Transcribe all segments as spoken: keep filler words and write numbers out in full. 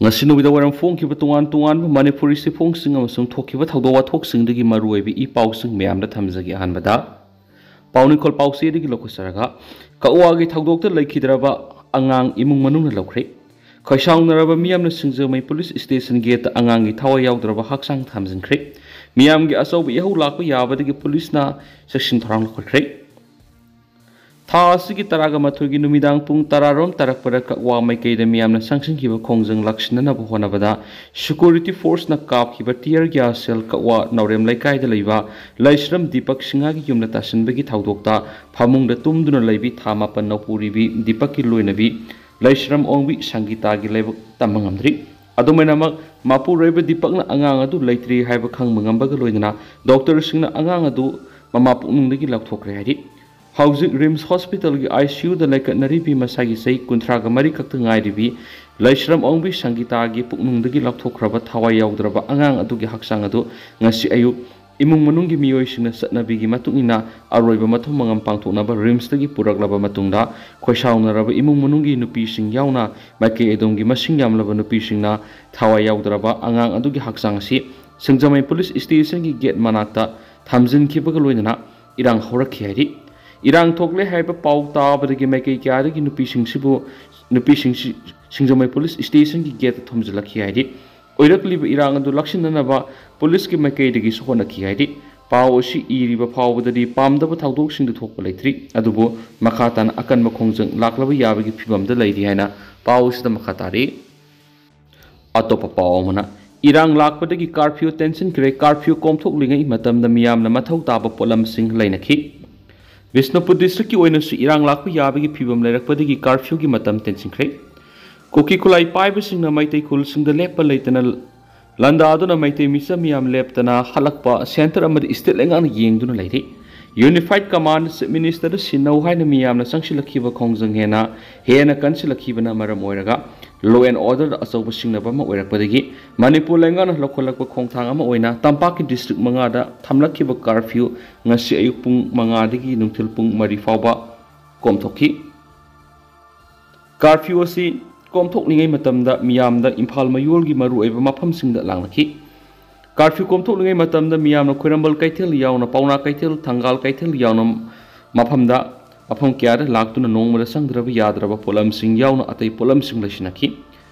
ꯉꯁꯤ ꯅꯨꯃꯤꯗꯥꯡ ꯋꯥꯏꯔꯝ ꯐꯣꯡꯈꯤꯕ ꯇꯣꯉꯥꯟ ꯇꯣꯉꯥꯟꯕ ꯃꯅꯤꯄꯨꯔꯤ ꯆꯦꯐꯣꯡꯁꯤꯡ ꯑꯃꯁꯨꯡ ꯊꯣꯛꯈꯤꯕ ꯊꯧꯗꯣꯛ ꯋꯥꯊꯣꯛꯁꯤꯡꯗꯒꯤ ꯃꯔꯨꯑꯣꯏꯕ ꯏ ꯄꯥꯎꯁꯤꯡ ꯃꯌꯥꯝꯗ ꯊꯝꯖꯒꯦ꯫ ꯑꯍꯥꯟꯕꯗ ꯄꯥꯎ ꯅꯤꯡꯈꯣꯜ ꯄꯥꯎꯆꯦꯗꯒꯤ ꯂꯧꯈꯠꯆꯔꯒ, ꯀꯛꯋꯥꯒꯤ ꯊꯧꯗꯣꯛꯇ ꯂꯩꯈꯤꯗ꯭ꯔꯕ ꯑꯉꯥꯡ ꯏꯃꯨꯡ ꯃꯅꯨꯡꯅ ꯂꯧꯈ꯭ꯔꯦ꯫ ꯈꯣꯏꯁꯥꯎꯅꯔꯕ ꯃꯤꯌꯥꯝꯅ ꯁꯤꯡꯖꯃꯩ ꯄꯨꯂꯤꯁ ꯁ꯭ꯇꯦꯁꯟ ꯒꯦꯠꯇ ꯑꯉꯥꯡꯒꯤ ꯊꯋꯥꯏ ꯌꯥꯎꯗ꯭ꯔꯕ ꯍꯛꯆꯥꯡ ꯊꯝꯖꯤꯟꯈ꯭ꯔꯦ꯫ ꯃꯤꯌꯥꯝꯒꯤ ꯑꯆꯧꯕ ꯏꯍꯧ ꯂꯥꯛꯄ ꯌꯥꯕꯗꯒꯤ ꯄꯨꯂꯤꯁꯅ ꯆꯦꯛꯁꯤꯟ ꯊꯧꯔꯥꯡ ꯂꯧꯈꯠꯈ꯭ꯔꯦ꯫ ꯊꯥ ꯑꯁꯤꯒꯤ ꯇꯔꯥꯒ ꯃꯥꯊꯣꯏꯒꯤ ꯅꯨꯃꯤꯗꯥꯡ ꯄꯨꯡ ꯇꯔꯥꯔꯣꯝ ꯇꯥꯔꯛꯄꯗ ꯀꯛꯋꯥ ꯃꯥꯏꯀꯩꯗ ꯃꯤꯌꯥꯝꯅ ꯆꯪꯁꯤꯟꯈꯤꯕ ꯈꯣꯡꯖꯪ ꯂꯥꯛꯁꯤꯟꯅꯅꯕ ꯍꯣꯠꯅꯕꯗ ꯁꯦꯀ꯭ꯌꯨꯔꯤꯇꯤ ꯐꯣꯔꯁꯅ ꯀꯥꯞꯈꯤꯕ ꯇꯤꯌꯔ ꯒ꯭ꯌꯥꯁ ꯁꯦꯜ ꯀꯛꯋꯥ ꯅꯥꯎꯔꯦꯝ ꯂꯩꯀꯥꯏꯗ ꯂꯩꯕ ꯂꯩꯁ꯭ꯔꯝ ꯗꯤꯄꯛ ꯁꯤꯡꯍꯒꯤ ꯌꯨꯝꯗ ꯇꯥꯁꯤꯟꯕꯒꯤ ꯊꯧꯗꯣꯛꯇ ꯐꯃꯨꯡꯗ ꯇꯨꯝꯗꯨꯅ ꯂꯩꯕꯤ ꯊꯥ ꯃꯥꯄꯟ ꯅꯧꯄꯨꯔꯤꯕꯤ ꯗꯤꯄꯛꯀꯤ ꯂꯣꯏꯅꯕꯤ ꯂꯩꯁ꯭ꯔꯝ ꯑꯣꯡꯕꯤ ꯁꯪꯒꯤꯇꯥꯒꯤ ꯂꯥꯏꯕꯛ ꯇꯝꯕ ꯉꯝꯗ꯭ꯔꯤ꯫ ꯑꯗꯨꯃꯥꯏꯅꯃꯛ, ꯃꯄꯨꯔꯣꯏꯕ ꯗꯤꯄꯛꯅ ꯑꯉꯥꯡ ꯑꯗꯨ ꯂꯩꯇ꯭ꯔꯤ ꯍꯥꯏꯕ ꯈꯪꯕ ꯉꯝꯕꯒ ꯂꯣꯏꯅꯅ ꯗꯣꯛꯇꯔꯁꯤꯡꯅ ꯑꯉꯥꯡ ꯑꯗꯨ ꯃꯃꯥ ꯄꯨꯛꯅꯨꯡꯗꯒꯤ ꯂꯧꯊꯣꯛꯈ꯭ꯔꯦ ꯍꯥꯏꯔꯤ꯫ ꯍꯧꯖꯤꯛ ꯔꯤꯝꯁ ꯍꯣꯁꯄꯤꯇꯥꯜꯒꯤ ꯑꯥꯏ ꯁꯤ ꯌꯨꯗ ꯂꯩꯀꯠꯅꯔꯤꯕꯤ ꯃꯁꯥꯒꯤ ꯆꯍꯤ ꯀꯨꯟꯊ꯭ꯔꯥꯒ ꯃꯔꯤ ꯈꯛꯇ ꯉꯥꯏꯔꯤꯕꯤ ꯂꯩꯁ꯭ꯔꯝ ꯑꯣꯡꯕꯤ ꯁꯪꯒꯤꯇꯥꯒꯤ ꯄꯨꯛꯅꯨꯡꯗꯒꯤ ꯂꯧꯊꯣꯛꯈ꯭ꯔꯕ ꯊꯋꯥꯏ ꯌꯥꯎꯗ꯭ꯔꯕ ꯑꯉꯥꯡ ꯑꯗꯨꯒꯤ ꯍꯛꯆꯥꯡ ꯑꯗꯨ ꯉꯁꯤ ꯑꯌꯨꯛ ꯏꯃꯨꯡ ꯃꯅꯨꯡꯒꯤ ꯃꯤꯑꯣꯏꯁꯤꯡꯅ ꯆꯠꯅꯕꯤꯒꯤ ꯃꯇꯨꯡ ꯏꯟꯅ ꯑꯔꯣꯏꯕ ꯃꯊꯧ ꯃꯉꯝ ꯄꯥꯡꯊꯣꯛꯅꯕ ꯔꯤꯝꯁꯇꯒꯤ ꯄꯨꯔꯛꯂꯕ ꯃꯇꯨꯡꯗ, ꯈꯣꯏꯁꯥꯎꯅꯔꯕ ꯏꯃꯨꯡ ꯃꯅꯨꯡꯒꯤ ꯅꯨꯄꯤꯁꯤꯡ ꯌꯥꯎꯅ ꯃꯥꯏꯀꯩ ꯑꯗꯣꯝꯒꯤ ꯃꯁꯤꯡ ꯌꯥꯝꯂꯕ ꯅꯨꯄꯤꯁꯤꯡꯅ ꯊꯋꯥꯏ ꯌꯥꯎꯗ꯭ꯔꯕ ꯑꯉꯥꯡ ꯑꯗꯨꯒꯤ ꯍꯛꯆꯥꯡ ꯑꯁꯤ ꯁꯤꯡꯖꯃꯩ ꯄꯨꯂꯤꯁ ꯁ꯭ꯇꯦꯁꯟꯒꯤ ꯒꯦꯠ ꯃꯅꯥꯛꯇ ꯊꯝꯖꯤꯟꯈꯤꯕꯒ ꯂꯣꯏꯅꯅ ꯏꯔꯥꯡ ꯍꯧꯔꯛꯈꯤ ꯍꯥꯏꯔꯤ꯫ ꯏꯔꯥꯡ ꯊꯣꯛꯂꯦ ꯍꯥꯏꯕ ꯄꯥꯎ ꯇꯥꯕꯗꯒꯤ ꯃꯥꯏꯀꯩ ꯀꯌꯥꯗꯒꯤ ꯅꯨꯄꯤꯁꯤꯡꯁꯤꯕꯨ, ꯅꯨꯄꯤꯁꯤꯡꯁꯤ ꯁꯤꯡꯖꯃꯩ ꯄꯨꯂꯤꯁ ꯁ꯭ꯇꯦꯁꯟꯒꯤ ꯒꯦꯠꯇ ꯊꯣꯝꯖꯤꯜꯂꯛꯈꯤ ꯍꯥꯏꯔꯤ꯫ ꯑꯣꯏꯔꯛꯂꯤꯕ ꯏꯔꯥꯡ ꯑꯗꯨ ꯂꯥꯛꯁꯤꯟꯅꯅꯕ ꯄꯨꯂꯤꯁꯀꯤ ꯃꯥꯏꯀꯩꯗꯒꯤꯁꯨ ꯍꯣꯠꯅꯈꯤ ꯍꯥꯏꯔꯤ꯫ ꯄꯥꯎ ꯑꯁꯤ ꯏꯔꯤꯕ ꯐꯥꯎꯕꯗꯗꯤ ꯄꯥꯝꯗꯕ ꯊꯧꯗꯣꯛꯁꯤꯡꯗꯤ ꯊꯣꯛꯄ ꯂꯩꯇ꯭ꯔꯤ, ꯑꯗꯨꯕꯨ ꯃꯈꯥ ꯇꯥꯅ ꯑꯀꯟꯕ ꯈꯣꯡꯖꯪ ꯂꯥꯛꯂꯕ ꯌꯥꯕꯒꯤ ꯐꯤꯕꯝꯗ ꯂꯩꯔꯤ ꯍꯥꯏꯅ ꯄꯥꯎ ꯑꯁꯤꯗ ꯃꯈꯥ ꯇꯥꯔꯤ꯫ ꯑꯇꯣꯞꯄ ꯄꯥꯎ ꯑꯃꯅ, ꯏꯔꯥꯡ ꯂꯥꯛꯄꯗꯒꯤ ꯀꯥꯔꯐ꯭ꯌꯨ ꯇꯦꯟꯁꯤꯟꯈ꯭ꯔꯦ꯫ ꯀꯥꯔꯐ꯭ꯌꯨ ꯀꯣꯝꯊꯣꯛꯂꯤꯉꯩ ꯃꯇꯝꯗ ꯃꯤꯌꯥꯝꯅ ꯃꯊꯧ ꯇꯥꯕ ꯄꯣꯠꯂꯝꯁꯤꯡ ꯂꯩꯅꯈꯤ꯫ ꯕꯤꯁꯅꯨꯄꯨꯔ ꯗꯤꯁꯇ꯭ꯔꯤꯛꯀꯤ ꯑꯣꯏꯅꯁꯨ ꯏꯔꯥꯡ ꯂꯥꯛꯄ ꯌꯥꯕꯒꯤ ꯐꯤꯕꯝ ꯂꯩꯔꯛꯄꯗꯒꯤ ꯀꯥꯔꯐ꯭ꯌꯨꯒꯤ ꯃꯇꯝ ꯇꯦꯟꯁꯤꯟꯈ꯭ꯔꯦ꯫ ꯀꯨꯀꯤ ꯈꯨꯠꯂꯥꯏ ꯄꯥꯏꯕꯁꯤꯡꯅ ꯃꯩꯇꯩ ꯈꯨꯜꯁꯤꯡꯗ ꯂꯦꯞꯄ ꯂꯩꯇꯅ ꯂꯥꯟꯗꯥꯗꯨꯅ ꯃꯩꯇꯩ ꯃꯤꯆꯝ ꯃꯤꯌꯥꯝ ꯂꯦꯞꯇꯅ ꯍꯜꯂꯛꯄ ꯁꯦꯟꯇꯔ ꯑꯃꯗꯤ ꯁ꯭ꯇꯦꯠ ꯂꯩꯉꯥꯛꯅ ꯌꯦꯡꯗꯨꯅ ꯂꯩꯔꯤ꯫ ꯌꯨꯅꯤꯐꯥꯏꯠ ꯀꯃꯥꯟꯗ ꯆꯤꯐ ꯃꯤꯅꯤꯁꯇꯔꯗ ꯁꯤꯟꯅꯧ ꯍꯥꯏꯅ ꯃꯤꯌꯥꯝꯅ ꯆꯪꯁꯤꯜꯂꯛꯈꯤꯕ ꯈꯣꯡꯖꯪ ꯍꯦꯟꯅ, ꯍꯦꯟꯅ ꯀꯟꯁꯤꯜꯂꯛꯈꯤꯕꯅ ꯃꯔꯝ ꯑꯣꯏꯔꯒ ꯂꯣ ꯑꯦꯟ ꯑꯣꯔꯗꯔꯗ ꯑꯆꯧꯕ ꯁꯤꯡꯅꯕ ꯑꯃ ꯑꯣꯏꯔꯛꯄꯗꯒꯤ ꯃꯅꯤꯄꯨꯔ ꯂꯩꯉꯥꯛꯅ ꯂꯧꯈꯠꯂꯛꯄ ꯈꯣꯡꯊꯥꯡ ꯑꯃ ꯑꯣꯏꯅ ꯇꯝꯄꯥꯛꯀꯤ ꯗꯤꯁꯇ꯭ꯔꯤꯛ ꯃꯉꯥꯗ ꯊꯝꯂꯛꯈꯤꯕ ꯀꯥꯔꯐ꯭ꯌꯨ ꯉꯁꯤ ꯑꯌꯨꯛ ꯄꯨꯡ ꯃꯉꯥꯗꯒꯤ ꯅꯨꯡꯊꯤꯜ ꯄꯨꯡ ꯃꯔꯤ ꯐꯥꯎꯕ ꯀꯣꯝꯊꯣꯛꯈꯤ꯫ ꯀꯥꯔꯐ꯭ꯌꯨ ꯑꯁꯤ ꯀꯣꯝꯊꯣꯛꯂꯤꯉꯩ ꯃꯇꯝꯗ ꯃꯤꯌꯥꯝꯗ ꯏꯝꯐꯥꯜ ꯃꯌꯣꯜꯒꯤ ꯃꯔꯨꯑꯣꯏꯕ ꯃꯐꯝꯁꯤꯡꯗ ꯂꯥꯡꯂꯛꯈꯤ꯫ ꯀꯥꯔꯐ꯭ꯌꯨ ꯀꯣꯝꯊꯣꯛꯂꯤꯉꯩ ꯃꯇꯝꯗ ꯃꯤꯌꯥꯝꯅ ꯈ꯭ꯋꯥꯏꯔꯝꯕꯟ ꯀꯩꯊꯦꯜ ꯌꯥꯎꯅ ꯄꯥꯎꯅꯥ ꯀꯩꯊꯦꯜ, ꯊꯪꯒꯥꯜ ꯀꯩꯊꯦꯜ ꯌꯥꯎꯅ ꯃꯐꯝꯗ, ꯃꯐꯝ ꯀꯌꯥꯗ ꯂꯥꯛꯇꯨꯅ ꯅꯣꯡꯃꯗ ꯆꯪꯗ꯭ꯔꯕ ꯌꯥꯗ꯭ꯔꯕ ꯄꯣꯠꯂꯝꯁꯤꯡ ꯌꯥꯎꯅ ꯑꯇꯩ ꯄꯣꯠꯂꯝꯁꯤꯡ ꯂꯩꯁꯤꯟꯅꯈꯤ꯫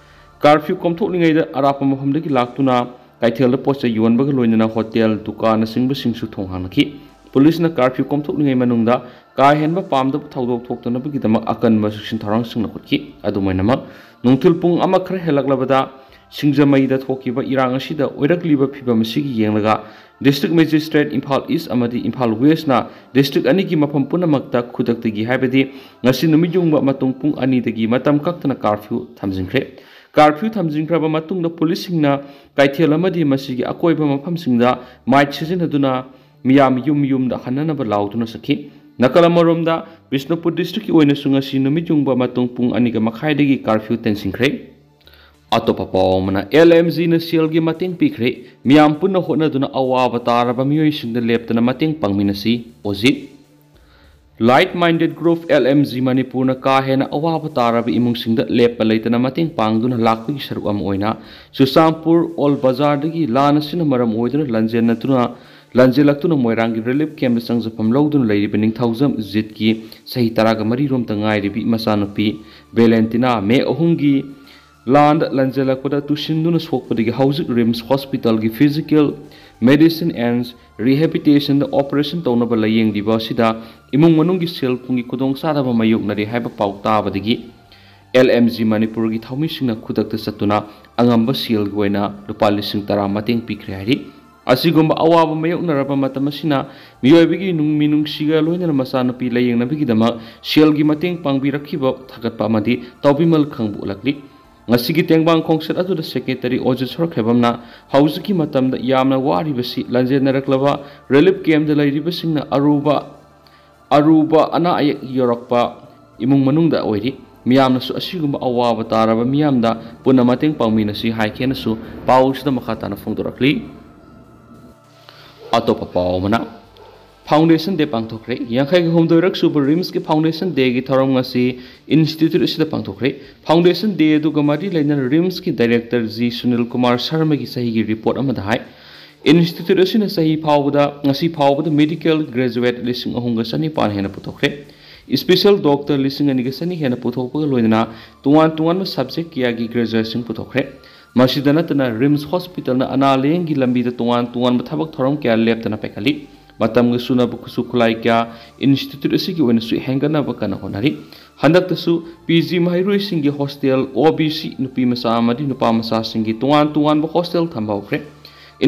ꯀꯥꯔꯐ꯭ꯌꯨ ꯀꯣꯝꯊꯣꯛꯂꯤꯉꯩꯗ ꯑꯔꯥꯞꯄ ꯃꯐꯝꯗꯒꯤ ꯂꯥꯛꯇꯨꯅ ꯀꯩꯊꯦꯜꯗ ꯄꯣꯠ ꯆꯩ ꯌꯣꯟꯕꯒ ꯂꯣꯏꯅꯅ ꯍꯣꯇꯦꯜ, ꯗꯨꯀꯥꯟꯅꯆꯤꯡꯕꯁꯤꯡꯁꯨ ꯊꯣꯡ ꯍꯥꯡꯅꯈꯤ꯫ ꯄꯨꯂꯤꯁꯅ ꯀꯥꯔꯐ꯭ꯌꯨ ꯀꯣꯝꯊꯣꯛꯂꯤꯉꯩ ꯃꯅꯨꯡꯗ ꯀꯥ ꯍꯦꯟꯕ ꯄꯥꯝꯗꯕ ꯊꯧꯗꯣꯛ ꯊꯣꯛꯇꯅꯕꯒꯤꯗꯃꯛ ꯑꯀꯟꯕ ꯆꯦꯛꯁꯤꯟ ꯊꯧꯔꯥꯡꯁꯤꯡ ꯂꯧꯈꯠꯈꯤ꯫ ꯑꯗꯨꯃꯥꯏꯅꯃꯛ, ꯅꯨꯡꯊꯤꯜ ꯄꯨꯡ ꯑꯃ ꯈꯔ ꯍꯦꯜꯂꯛꯂꯕꯗ ꯁꯤꯡꯖꯃꯩꯗ ꯊꯣꯛꯈꯤꯕ ꯏꯔꯥꯡ ꯑꯁꯤꯗ ꯑꯣꯏꯔꯛꯂꯤꯕ ꯐꯤꯕꯝ ꯑꯁꯤꯒꯤ ꯌꯦꯡꯂꯒ, ꯗꯤꯁꯇ꯭ꯔꯤꯛ ꯃꯦꯖꯤꯁꯇ꯭ꯔꯦꯠ ꯏꯝꯐꯥꯜ ꯏꯁ ꯑꯃꯗꯤ ꯏꯝꯐꯥꯜ ꯋꯦꯁꯅ ꯗꯤꯁꯇ꯭ꯔꯤꯛ ꯑꯅꯤꯒꯤ ꯃꯐꯝ ꯄꯨꯝꯅꯃꯛꯇ ꯈꯨꯗꯛꯇꯒꯤ, ꯍꯥꯏꯕꯗꯤ ꯉꯁꯤ ꯅꯨꯃꯤꯠ ꯌꯨꯡꯕ ꯃꯇꯨꯡ ꯄꯨꯡ ꯑꯅꯤꯗꯒꯤ ꯃꯇꯝ ꯀꯛꯇꯅ ꯀꯥꯔꯐ꯭ꯌꯨ ꯊꯝꯖꯤꯟꯈ꯭ꯔꯦ꯫ ꯀꯥꯔꯐ꯭ꯌꯨ ꯊꯝꯖꯤꯟꯈ꯭ꯔꯕ ꯃꯇꯨꯡꯗ ꯄꯨꯂꯤꯁꯁꯤꯡꯅ ꯀꯩꯊꯦꯜ ꯑꯃꯗꯤ ꯃꯁꯤꯒꯤ ꯑꯀꯣꯏꯕ ꯃꯐꯝꯁꯤꯡꯗ ꯃꯥꯏꯛ ꯁꯤꯖꯤꯟꯅꯗꯨꯅ ꯃꯤꯌꯥꯝ ꯌꯨꯝ ꯌꯨꯝꯗ ꯍꯟꯅꯅꯕ ꯂꯥꯎꯗꯨꯅ ꯆꯠꯈꯤ꯫ ꯅꯥꯀꯜ ꯑꯃꯔꯣꯝꯗ, ꯕꯤꯁꯅꯨꯄꯨꯔ ꯗꯤꯁꯇ꯭ꯔꯤꯛꯀꯤ ꯑꯣꯏꯅꯁꯨ ꯉꯁꯤ ꯅꯨꯃꯤꯠ ꯌꯨꯡꯕ ꯃꯇꯨꯡ ꯄꯨꯡ ꯑꯅꯤꯒ ꯃꯈꯥꯏꯗꯒꯤ ꯀꯥꯔꯐ꯭ꯌꯨ ꯇꯦꯟꯁꯤꯟꯈ꯭ꯔꯦ꯫ ꯑꯇꯣꯞꯄ ꯄꯥꯎ ꯑꯃꯅ, ꯑꯦꯜ ꯑꯦꯝ ꯖꯤꯅ ꯁꯦꯜꯒꯤ ꯃꯇꯦꯡ ꯄꯤꯈ꯭ꯔꯦ꯫ ꯃꯤꯌꯥꯝ ꯄꯨꯟꯅ ꯍꯣꯠꯅꯗꯨꯅ ꯑꯋꯥꯕ ꯇꯥꯔꯕ ꯃꯤꯑꯣꯏꯁꯤꯡꯗ ꯂꯦꯞꯇꯅ ꯃꯇꯦꯡ ꯄꯥꯡꯃꯤꯟꯅꯁꯤ, ꯑꯣꯖꯤꯠ꯫ Like minded group L M G ꯃꯅꯤꯄꯨꯔꯅ ꯀꯥ ꯍꯦꯟꯅ ꯑꯋꯥꯕ ꯇꯥꯔꯕ ꯏꯃꯨꯡꯁꯤꯡꯗ ꯂꯦꯞꯄ ꯂꯩꯇꯅ ꯃꯇꯦꯡ ꯄꯥꯡꯗꯨꯅ ꯂꯥꯛꯄꯒꯤ ꯁꯔꯨꯛ ꯑꯃ ꯑꯣꯏꯅ ꯆꯨꯔꯆꯥꯟꯄꯨꯔ ꯑꯣꯜ ꯕꯖꯥꯔꯗꯒꯤ ꯂꯥꯟ ꯑꯁꯤꯅ ꯃꯔꯝ ꯑꯣꯏꯗꯨꯅ ꯂꯟꯖꯦꯟꯅꯗꯨꯅ, ꯂꯟꯖꯦꯜꯂꯛꯇꯨꯅ ꯃꯣꯏꯔꯥꯡꯒꯤ ꯔꯤꯂꯤꯐ ꯀꯦꯝꯞꯇ ꯆꯪꯖꯐꯝ ꯂꯧꯗꯨꯅ ꯂꯩꯔꯤꯕ ꯅꯤꯡꯊꯧꯖꯝ ꯖꯤꯠꯀꯤ ꯆꯍꯤ ꯇꯔꯥꯒ ꯃꯔꯤ ꯔꯣꯝꯇ ꯉꯥꯏꯔꯤꯕꯤ ꯃꯆꯥꯅꯨꯄꯤ ꯚꯦꯂꯦꯟꯇꯤꯅꯥ ꯃꯦ ꯑꯍꯨꯝꯒꯤ ꯂꯥꯟꯗ ꯂꯟꯖꯦꯜꯂꯛꯄꯗ ꯇꯨꯁꯤꯟꯗꯨꯅ ꯁꯣꯛꯄꯗꯒꯤ ꯍꯧꯖꯤꯛ ꯔꯤꯝꯁ ꯍꯣꯁꯄꯤꯇꯥꯜꯒꯤ ꯐꯤꯖꯤꯀꯦꯜ ꯃꯦꯗꯤꯁꯤꯟ ꯑꯦꯟ ꯔꯤꯍꯦꯕꯤꯇꯦꯁꯟꯗ ꯑꯣꯄꯔꯦꯁꯟ ꯇꯧꯅꯕ ꯂꯥꯌꯦꯡꯂꯤꯕ ꯑꯁꯤꯗ ꯏꯃꯨꯡ ꯃꯅꯨꯡꯒꯤ ꯁꯦꯜ ꯊꯨꯝꯒꯤ ꯈꯨꯗꯣꯡꯆꯥꯗꯕ ꯃꯥꯌꯣꯛꯅꯔꯦ ꯍꯥꯏꯕ ꯄꯥꯎ ꯇꯥꯕꯗꯒꯤ ꯑꯦꯜ ꯑꯦꯝ ꯖꯤ ꯃꯅꯤꯄꯨꯔꯒꯤ ꯊꯧꯃꯤꯁꯤꯡꯅ ꯈꯨꯗꯛꯇ ꯆꯠꯇꯨꯅ ꯑꯉꯝꯕ ꯁꯦꯜꯒꯤ ꯑꯣꯏꯅ ꯂꯨꯄꯥ ꯂꯤꯁꯤꯡ ꯇꯔꯥ ꯃꯇꯦꯡ ꯄꯤꯈ꯭ꯔꯦ ꯍꯥꯏꯔꯤ꯫ ꯑꯁꯤꯒꯨꯝꯕ ꯑꯋꯥꯕ ꯃꯥꯌꯣꯛꯅꯔꯕ ꯃꯇꯝ ꯑꯁꯤꯅ ꯃꯤꯑꯣꯏꯕꯒꯤ ꯅꯨꯡ-, ꯃꯤꯅꯨꯡꯁꯤꯒ ꯂꯣꯏꯅꯅ ꯃꯆꯥꯅꯨꯄꯤ ꯂꯥꯌꯦꯡꯅꯕꯒꯤꯗꯃꯛ ꯁꯦꯜꯒꯤ ꯃꯇꯦꯡ ꯄꯥꯡꯕꯤꯔꯛꯈꯤꯕ ꯊꯥꯒꯠꯄ ꯑꯃꯗꯤ ꯇꯥꯎꯕꯤꯃꯜ ꯈꯪꯕ ꯎꯠꯂꯛꯂꯤ꯫ ꯉꯁꯤꯒꯤ ꯇꯦꯡꯕꯥꯡ ꯈꯣꯡꯆꯠ ꯑꯗꯨꯗ ꯁꯦꯀ꯭ꯔꯦꯇꯔꯤ ꯑꯣꯖꯤꯠ ꯁꯣꯔꯈꯦꯕꯝꯅ ꯍꯧꯖꯤꯛꯀꯤ ꯃꯇꯝꯗ ꯌꯥꯝꯅ ꯋꯥꯔꯤꯕꯁꯤ ꯂꯟꯖꯦꯟꯅꯔꯛꯂꯕ ꯔꯤꯂꯤꯐ ꯀꯦꯝꯞꯇ ꯂꯩꯔꯤꯕꯁꯤꯡꯅ ꯑꯔꯨꯕ, ꯑꯔꯨꯕ ꯑꯅꯥ ꯑꯌꯦꯛ ꯌꯧꯔꯛꯄ ꯏꯃꯨꯡ ꯃꯅꯨꯡꯗ ꯑꯣꯏꯔꯤ꯫ ꯃꯤꯌꯥꯝꯅꯁꯨ ꯑꯁꯤꯒꯨꯝꯕ ꯑꯋꯥꯕ ꯇꯥꯔꯕ ꯃꯤꯌꯥꯝꯗ ꯄꯨꯟꯅ ꯃꯇꯦꯡ ꯄꯥꯡꯃꯤꯟꯅꯁꯤ ꯍꯥꯏꯈꯤꯅꯁꯨ ꯄꯥꯎꯁꯤꯗ ꯃꯈꯥ ꯇꯥꯅ ꯐꯣꯡꯗꯣꯔꯛꯂꯤ꯫ ꯑꯇꯣꯞꯄ ꯄꯥꯎ ꯑꯃꯅ, Foundation Day ꯄꯥꯡꯊꯣꯛꯈ꯭ꯔꯦ꯫ ꯌꯥꯡꯈꯩꯒ ꯍꯨꯝꯗꯣꯏꯔꯛ ꯁꯨꯕ ꯔꯤꯝꯁꯀꯤ Foundation Dayꯒꯤ ꯊꯧꯔꯝ ꯉꯁꯤ institute ꯑꯁꯤꯗ ꯄꯥꯡꯊꯣꯛꯈ꯭ꯔꯦ꯫ Foundation Day ꯑꯗꯨꯒ ꯃꯔꯤ ꯂꯩꯅꯅ ꯔꯤꯝꯁꯀꯤ director ꯖꯤ ꯁꯨꯅꯤꯜ ꯀꯨꯃꯥꯔ ꯁꯔꯃꯒꯤ ꯆꯍꯤꯒꯤ report ꯑꯃꯗ ꯍꯥꯏ, institute ꯑꯁꯤꯅ ꯆꯍꯤ ꯐꯥꯎꯕꯗ, ꯉꯁꯤ ꯐꯥꯎꯕꯗ medical graduate ꯂꯤꯁꯤꯡ ꯑꯍꯨꯝꯒ ꯆꯅꯤꯄꯥꯟ ꯍꯦꯟꯅ ꯄꯨꯊꯣꯛꯈ꯭ꯔꯦ꯫ Special doctor ꯂꯤꯁꯤꯡ ꯑꯅꯤꯒ ꯆꯅꯤ ꯍꯦꯟꯅ ꯄꯨꯊꯣꯛꯄꯒ ꯂꯣꯏꯅꯅ ꯇꯣꯉꯥꯟ ꯇꯣꯉꯥꯟꯕ subject ꯀꯌꯥꯒꯤ graduateꯁꯤꯡ ꯄꯨꯊꯣꯛꯈ꯭ꯔꯦ꯫ ꯃꯁꯤꯗ ꯅꯠꯇꯅ ꯔꯤꯝꯁ ꯍꯣꯁꯄꯤꯇꯥꯜꯅ ꯑꯅꯥ ꯂꯥꯌꯦꯡꯒꯤ ꯂꯝꯕꯤꯗ ꯇꯣꯉꯥꯟ ꯇꯣꯉꯥꯟꯕ ꯊꯕꯛ ꯊꯧꯔꯝ ꯀꯌꯥ ꯂꯦꯞꯇꯅ ꯄꯥꯏꯈꯠꯂꯤ꯫ ꯃꯇꯝꯒ ꯆꯨꯅꯕ ꯈꯨꯠꯁꯨ ꯈꯨꯠꯂꯥꯏ ꯀꯌꯥ institute ꯑꯁꯤꯒꯤ ꯑꯣꯏꯅꯁꯨ ꯍꯦꯟꯒꯠꯅꯕ ꯀꯟꯅ ꯍꯣꯠꯅꯔꯤ꯫ ꯍꯟꯗꯛꯇꯁꯨ P G ꯃꯍꯩꯔꯣꯏꯁꯤꯡꯒꯤ hostel, O B C ꯅꯨꯄꯤ ꯃꯆꯥ ꯑꯃꯗꯤ ꯅꯨꯄꯥ ꯃꯆꯥꯁꯤꯡꯒꯤ ꯇꯣꯉꯥꯟ ꯇꯣꯉꯥꯟꯕ hostel ꯊꯝꯕ ꯍꯧꯈ꯭ꯔꯦ꯫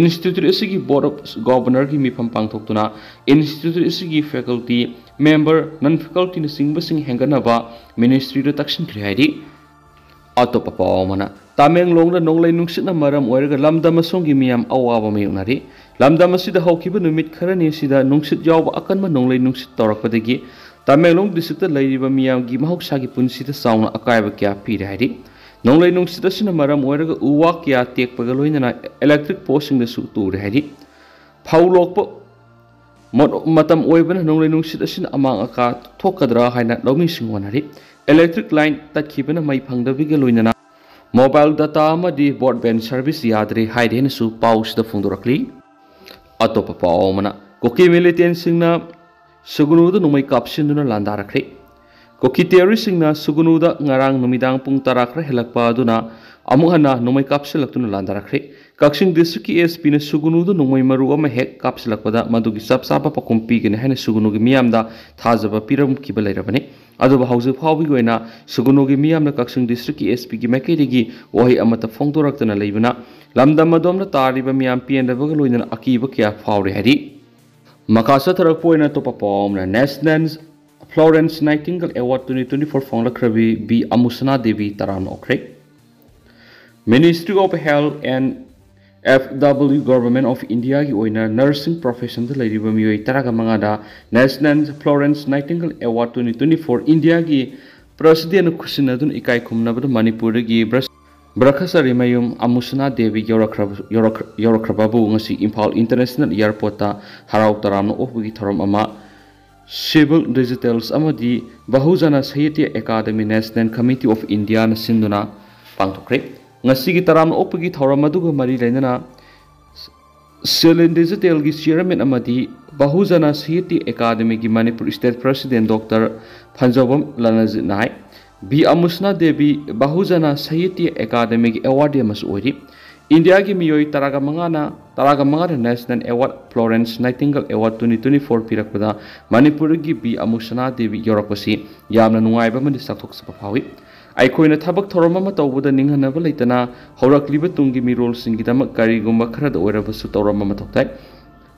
Institute ꯑꯁꯤꯒꯤ Board of Governorꯒꯤ ꯃꯤꯐꯝ ꯄꯥꯡꯊꯣꯛꯇꯨꯅ institute ꯑꯁꯤꯒꯤ faculty, member, non facultyꯅꯆꯤꯡꯕꯁꯤꯡ ꯍꯦꯟꯒꯠꯅꯕ ministryꯗ ꯇꯛꯁꯤꯟꯈ꯭ꯔꯦ ꯍꯥꯏꯔꯤ꯫ ꯑꯇꯣꯞꯄ ꯄꯥꯎ ꯑꯃꯅ, ꯇꯃꯦꯡꯂꯣꯡꯗ ꯅꯣꯡꯂꯩ ꯅꯨꯡꯁꯤꯠꯅ ꯃꯔꯝ ꯑꯣꯏꯔꯒ ꯂꯝꯗꯝ ꯑꯁꯣꯝꯒꯤ ꯃꯤꯌꯥꯝ ꯑꯋꯥꯕ ꯃꯥꯌꯣꯛꯅꯔꯤ꯫ ꯂꯝꯗꯝ ꯑꯁꯤꯗ ꯍꯧꯈꯤꯕ ꯅꯨꯃꯤꯠ ꯈꯔꯅꯤ ꯑꯁꯤꯗ ꯅꯨꯡꯁꯤꯠ ꯌꯥꯎꯕ ꯑꯀꯟꯕ ꯅꯣꯡꯂꯩ ꯅꯨꯡꯁꯤꯠ ꯇꯧꯔꯛꯄꯗꯒꯤ ꯇꯃꯦꯡꯂꯣꯡ districtꯇ ꯂꯩꯔꯤꯕ ꯃꯤꯌꯥꯝꯒꯤ ꯃꯍꯧꯁꯥꯒꯤ ꯄꯨꯟꯁꯤꯗ ꯆꯥꯎꯅ ꯑꯀꯥꯏꯕ ꯀꯌꯥ ꯄꯤꯔꯦ ꯍꯥꯏꯔꯤ꯫ ꯅꯣꯡꯂꯩ ꯅꯨꯡꯁꯤꯠ ꯑꯁꯤꯅ ꯃꯔꯝ ꯑꯣꯏꯔꯒ ꯎ ꯋꯥ ꯀꯌꯥ ꯇꯦꯛꯄꯒ ꯂꯣꯏꯅꯅ electric postꯁꯤꯡꯗꯁꯨ ꯇꯨꯔꯦ ꯍꯥꯏꯔꯤ꯫ ꯐꯧ ꯂꯣꯛꯄ ꯃ-, ꯃꯇꯝ ꯑꯣꯏꯕꯅ ꯅꯣꯡꯂꯩ ꯅꯨꯡꯁꯤꯠ ꯑꯁꯤꯅ ꯑꯃꯥꯡ ꯑꯀꯥ ꯊꯣꯛꯀꯗ꯭ꯔꯥ ꯍꯥꯏꯅ ꯂꯧꯃꯤꯁꯤꯡ ꯍꯣꯠꯅꯔꯤ꯫ Electric line ꯇꯠꯈꯤꯕꯅ ꯃꯩ ꯐꯪꯗꯕꯒ ꯂꯣꯏꯅꯅ mobile data ꯑꯃꯗꯤ broadband service ꯌꯥꯗ꯭ꯔꯦ ꯍꯥꯏꯔꯦ ꯍꯥꯏꯅꯁꯨ ꯄꯥꯎꯁꯤꯗ ꯐꯣꯡꯗꯣꯔꯛꯂꯤ꯫ ꯑꯇꯣꯞꯄ ꯄꯥꯎ ꯑꯃꯅ, ꯀꯨꯀꯤ militantꯁꯤꯡꯅ ꯁꯨꯒꯅꯨꯗ ꯅꯣꯡꯃꯩ ꯀꯥꯞꯁꯤꯟꯗꯨꯅ ꯂꯥꯟꯗꯥꯔꯛꯈ꯭ꯔꯦ꯫ ꯀꯨꯀꯤ terroristꯁꯤꯡꯅ ꯁꯨꯒꯅꯨꯗ ꯉꯔꯥꯡ ꯅꯨꯃꯤꯗꯥꯡ ꯄꯨꯡ ꯇꯔꯥ ꯈꯔ ꯍꯦꯜꯂꯛꯄ ꯑꯗꯨꯅ ꯑꯃꯨꯛ ꯍꯟꯅ ꯅꯣꯡꯃꯩ ꯀꯥꯞꯁꯤꯜꯂꯛꯇꯨꯅ ꯂꯥꯟꯗꯥꯔꯛꯈ꯭ꯔꯦ꯫ ꯀꯛꯆꯤꯡ districtꯀꯤ S Pꯅ ꯁꯨꯒꯅꯨꯗ ꯅꯣꯡꯃꯩ ꯃꯔꯨ ꯑꯃ ꯍꯦꯛ ꯀꯥꯞꯁꯤꯜꯂꯛꯄꯗ ꯃꯗꯨꯒꯤ ꯆꯞ ꯆꯥꯕ ꯄꯥꯎꯈꯨꯝ ꯄꯤꯒꯅꯤ ꯍꯥꯏꯅ ꯁꯨꯒꯅꯨꯒꯤ ꯃꯤꯌꯥꯝꯗ ꯊꯥꯖꯕ ꯄꯤꯔꯝꯈꯤꯕ ꯂꯩꯔꯕꯅꯤ꯫ ꯑꯗꯨꯕꯨ ꯍꯧꯖꯤꯛ ꯐꯥꯎꯕꯒꯤ ꯑꯣꯏꯅ ꯁꯨꯒꯅꯨꯒꯤ ꯃꯤꯌꯥꯝꯅ ꯀꯛꯆꯤꯡ districtꯀꯤ S Pꯒꯤ ꯃꯥꯏꯀꯩꯗꯒꯤ ꯋꯥꯍꯩ ꯑꯃꯠꯇ ꯐꯣꯡꯗꯣꯔꯛꯇꯅ ꯂꯩꯕꯅ ꯂꯝꯗꯝ ꯑꯗꯣꯝꯗ ꯇꯥꯔꯤꯕ ꯃꯤꯌꯥꯝ ꯄꯦꯟꯗꯕꯒ ꯂꯣꯏꯅꯅ ꯑꯀꯤꯕ ꯀꯌꯥ ꯐꯥꯎꯔꯤ ꯍꯥꯏꯔꯤ꯫ ꯃꯈꯥ ꯆꯠꯊꯔꯛꯄ ꯑꯣꯏꯅ ꯑꯇꯣꯞꯄ ꯄꯥꯎ ꯑꯃꯅ, National Florence Nightingale Award twenty twenty-four ꯐꯪꯂꯛꯈ꯭ꯔꯕꯤ ꯕꯤ ꯑꯃꯨꯁꯅꯥ ꯗꯦꯕꯤ ꯇꯔꯥꯝꯅ ꯑꯣꯛꯈ꯭ꯔꯦ꯫ Ministry of Health and F W Government of Indiaꯒꯤ ꯑꯣꯏꯅ nursing professionꯗ ꯂꯩꯔꯤꯕ ꯃꯤꯑꯣꯏ ꯇꯔꯥꯒ ꯃꯉꯥꯗ National Florence Nightingale Award twenty twenty-four Indiaꯒꯤ Presidentꯅ ꯈꯨꯠꯁꯤꯟꯅꯗꯨꯅ ꯏꯀꯥꯏ ꯈꯨꯝꯅꯕꯗ ꯃꯅꯤꯄꯨꯔꯗꯒꯤ ꯕ꯭ꯔꯁ ꯕ꯭ꯔꯈꯆꯥꯔꯤ ꯃꯌꯨꯝ ꯑꯃꯨꯁꯅꯥ ꯗꯦꯕꯤ ꯌꯧꯔꯛꯈ꯭ꯔꯕ-, ꯌꯧꯔꯛꯈ꯭ꯔ-, ꯌꯧꯔꯛꯈ꯭ꯔꯕꯕꯨ ꯉꯁꯤ ꯏꯝꯐꯥꯜ ꯏꯟꯇꯔꯅꯦꯁꯅꯦꯜ ꯑꯦꯌꯔꯄꯣꯔꯠꯇ ꯍꯔꯥꯎ ꯇꯔꯥꯝꯅ ꯑꯣꯛꯄꯒꯤ ꯊꯧꯔꯝ ꯑꯃ ꯁꯤꯚꯤꯜ ꯗꯤꯖꯤꯇꯦꯜꯁ ꯑꯃꯗꯤ ꯕꯍꯨꯖꯅ ꯁꯥꯍꯤꯇ꯭ꯌ ꯑꯦꯀꯥꯗꯃꯤ ꯅꯦꯁꯅꯦꯜ ꯀꯃꯤꯇꯤ ꯑꯣꯐ ꯏꯟꯗꯤꯌꯥꯅ ꯁꯤꯟꯗꯨꯅ ꯄꯥꯡꯊꯣꯛꯈ꯭ꯔꯦ꯫ ꯉꯁꯤꯒꯤ ꯇꯔꯥꯝꯅ ꯑꯣꯛꯄꯒꯤ ꯊꯧꯔꯝ ꯑꯗꯨꯒ ꯃꯔꯤ ꯂꯩꯅꯅ ꯁꯤꯂꯤꯟ ꯗꯤꯖꯤꯇꯦꯜꯒꯤ ꯆꯤꯌꯔꯃꯦꯟ ꯑꯃꯗꯤ ꯕꯍꯨꯖꯅ ꯁꯥꯍꯤꯇ꯭ꯌ ꯑꯦꯀꯥꯗꯃꯤꯒꯤ Manipur state president doctor Phanjoubam ꯂꯅꯖꯤꯠꯅ ꯍꯥꯏ, ꯕꯤ ꯑꯃꯨꯁꯅꯥ ꯗꯦꯕꯤ ꯕꯍꯨꯖꯅ ꯁꯥꯍꯤꯇ꯭ꯌ ꯑꯦꯀꯥꯗꯃꯤꯒꯤ ꯑꯦꯋꯥꯔꯗꯤ ꯑꯃꯁꯨ ꯑꯣꯏꯔꯤ꯫ ꯏꯟꯗꯤꯌꯥꯒꯤ ꯃꯤꯑꯣꯏ ꯇꯔꯥꯒ ꯃꯉꯥꯅ, ꯇꯔꯥꯒ ꯃꯉꯥꯗ national award Florence Nightingale award twenty twenty four ꯄꯤꯔꯛꯄꯗ ꯃꯅꯤꯄꯨꯔꯒꯤ ꯕꯤ ꯑꯃꯨꯁꯅꯥ ꯗꯦꯕꯤ ꯌꯧꯔꯛꯄꯁꯤ ꯌꯥꯝꯅ ꯅꯨꯡꯉꯥꯏꯕ ꯑꯃꯗꯤ ꯆꯥꯎꯊꯣꯛꯆꯕ ꯐꯥꯎꯏ꯫ ꯑꯩꯈꯣꯏꯅ ꯊꯕꯛ ꯊꯧꯔꯝ ꯑꯃ ꯇꯧꯕꯗ ꯅꯤꯡꯍꯟꯅꯕ ꯂꯩꯇꯅ ꯍꯧꯔꯛꯂꯤꯕ ꯇꯨꯡꯒꯤ ꯃꯤꯔꯣꯜꯁꯤꯡꯒꯤꯗꯃꯛ ꯀꯔꯤꯒꯨꯝꯕ ꯈꯔꯗ ꯑꯣꯏꯔꯕꯁꯨ ꯇꯧꯔꯝꯕ ꯃꯊꯧ ꯇꯥꯏ꯫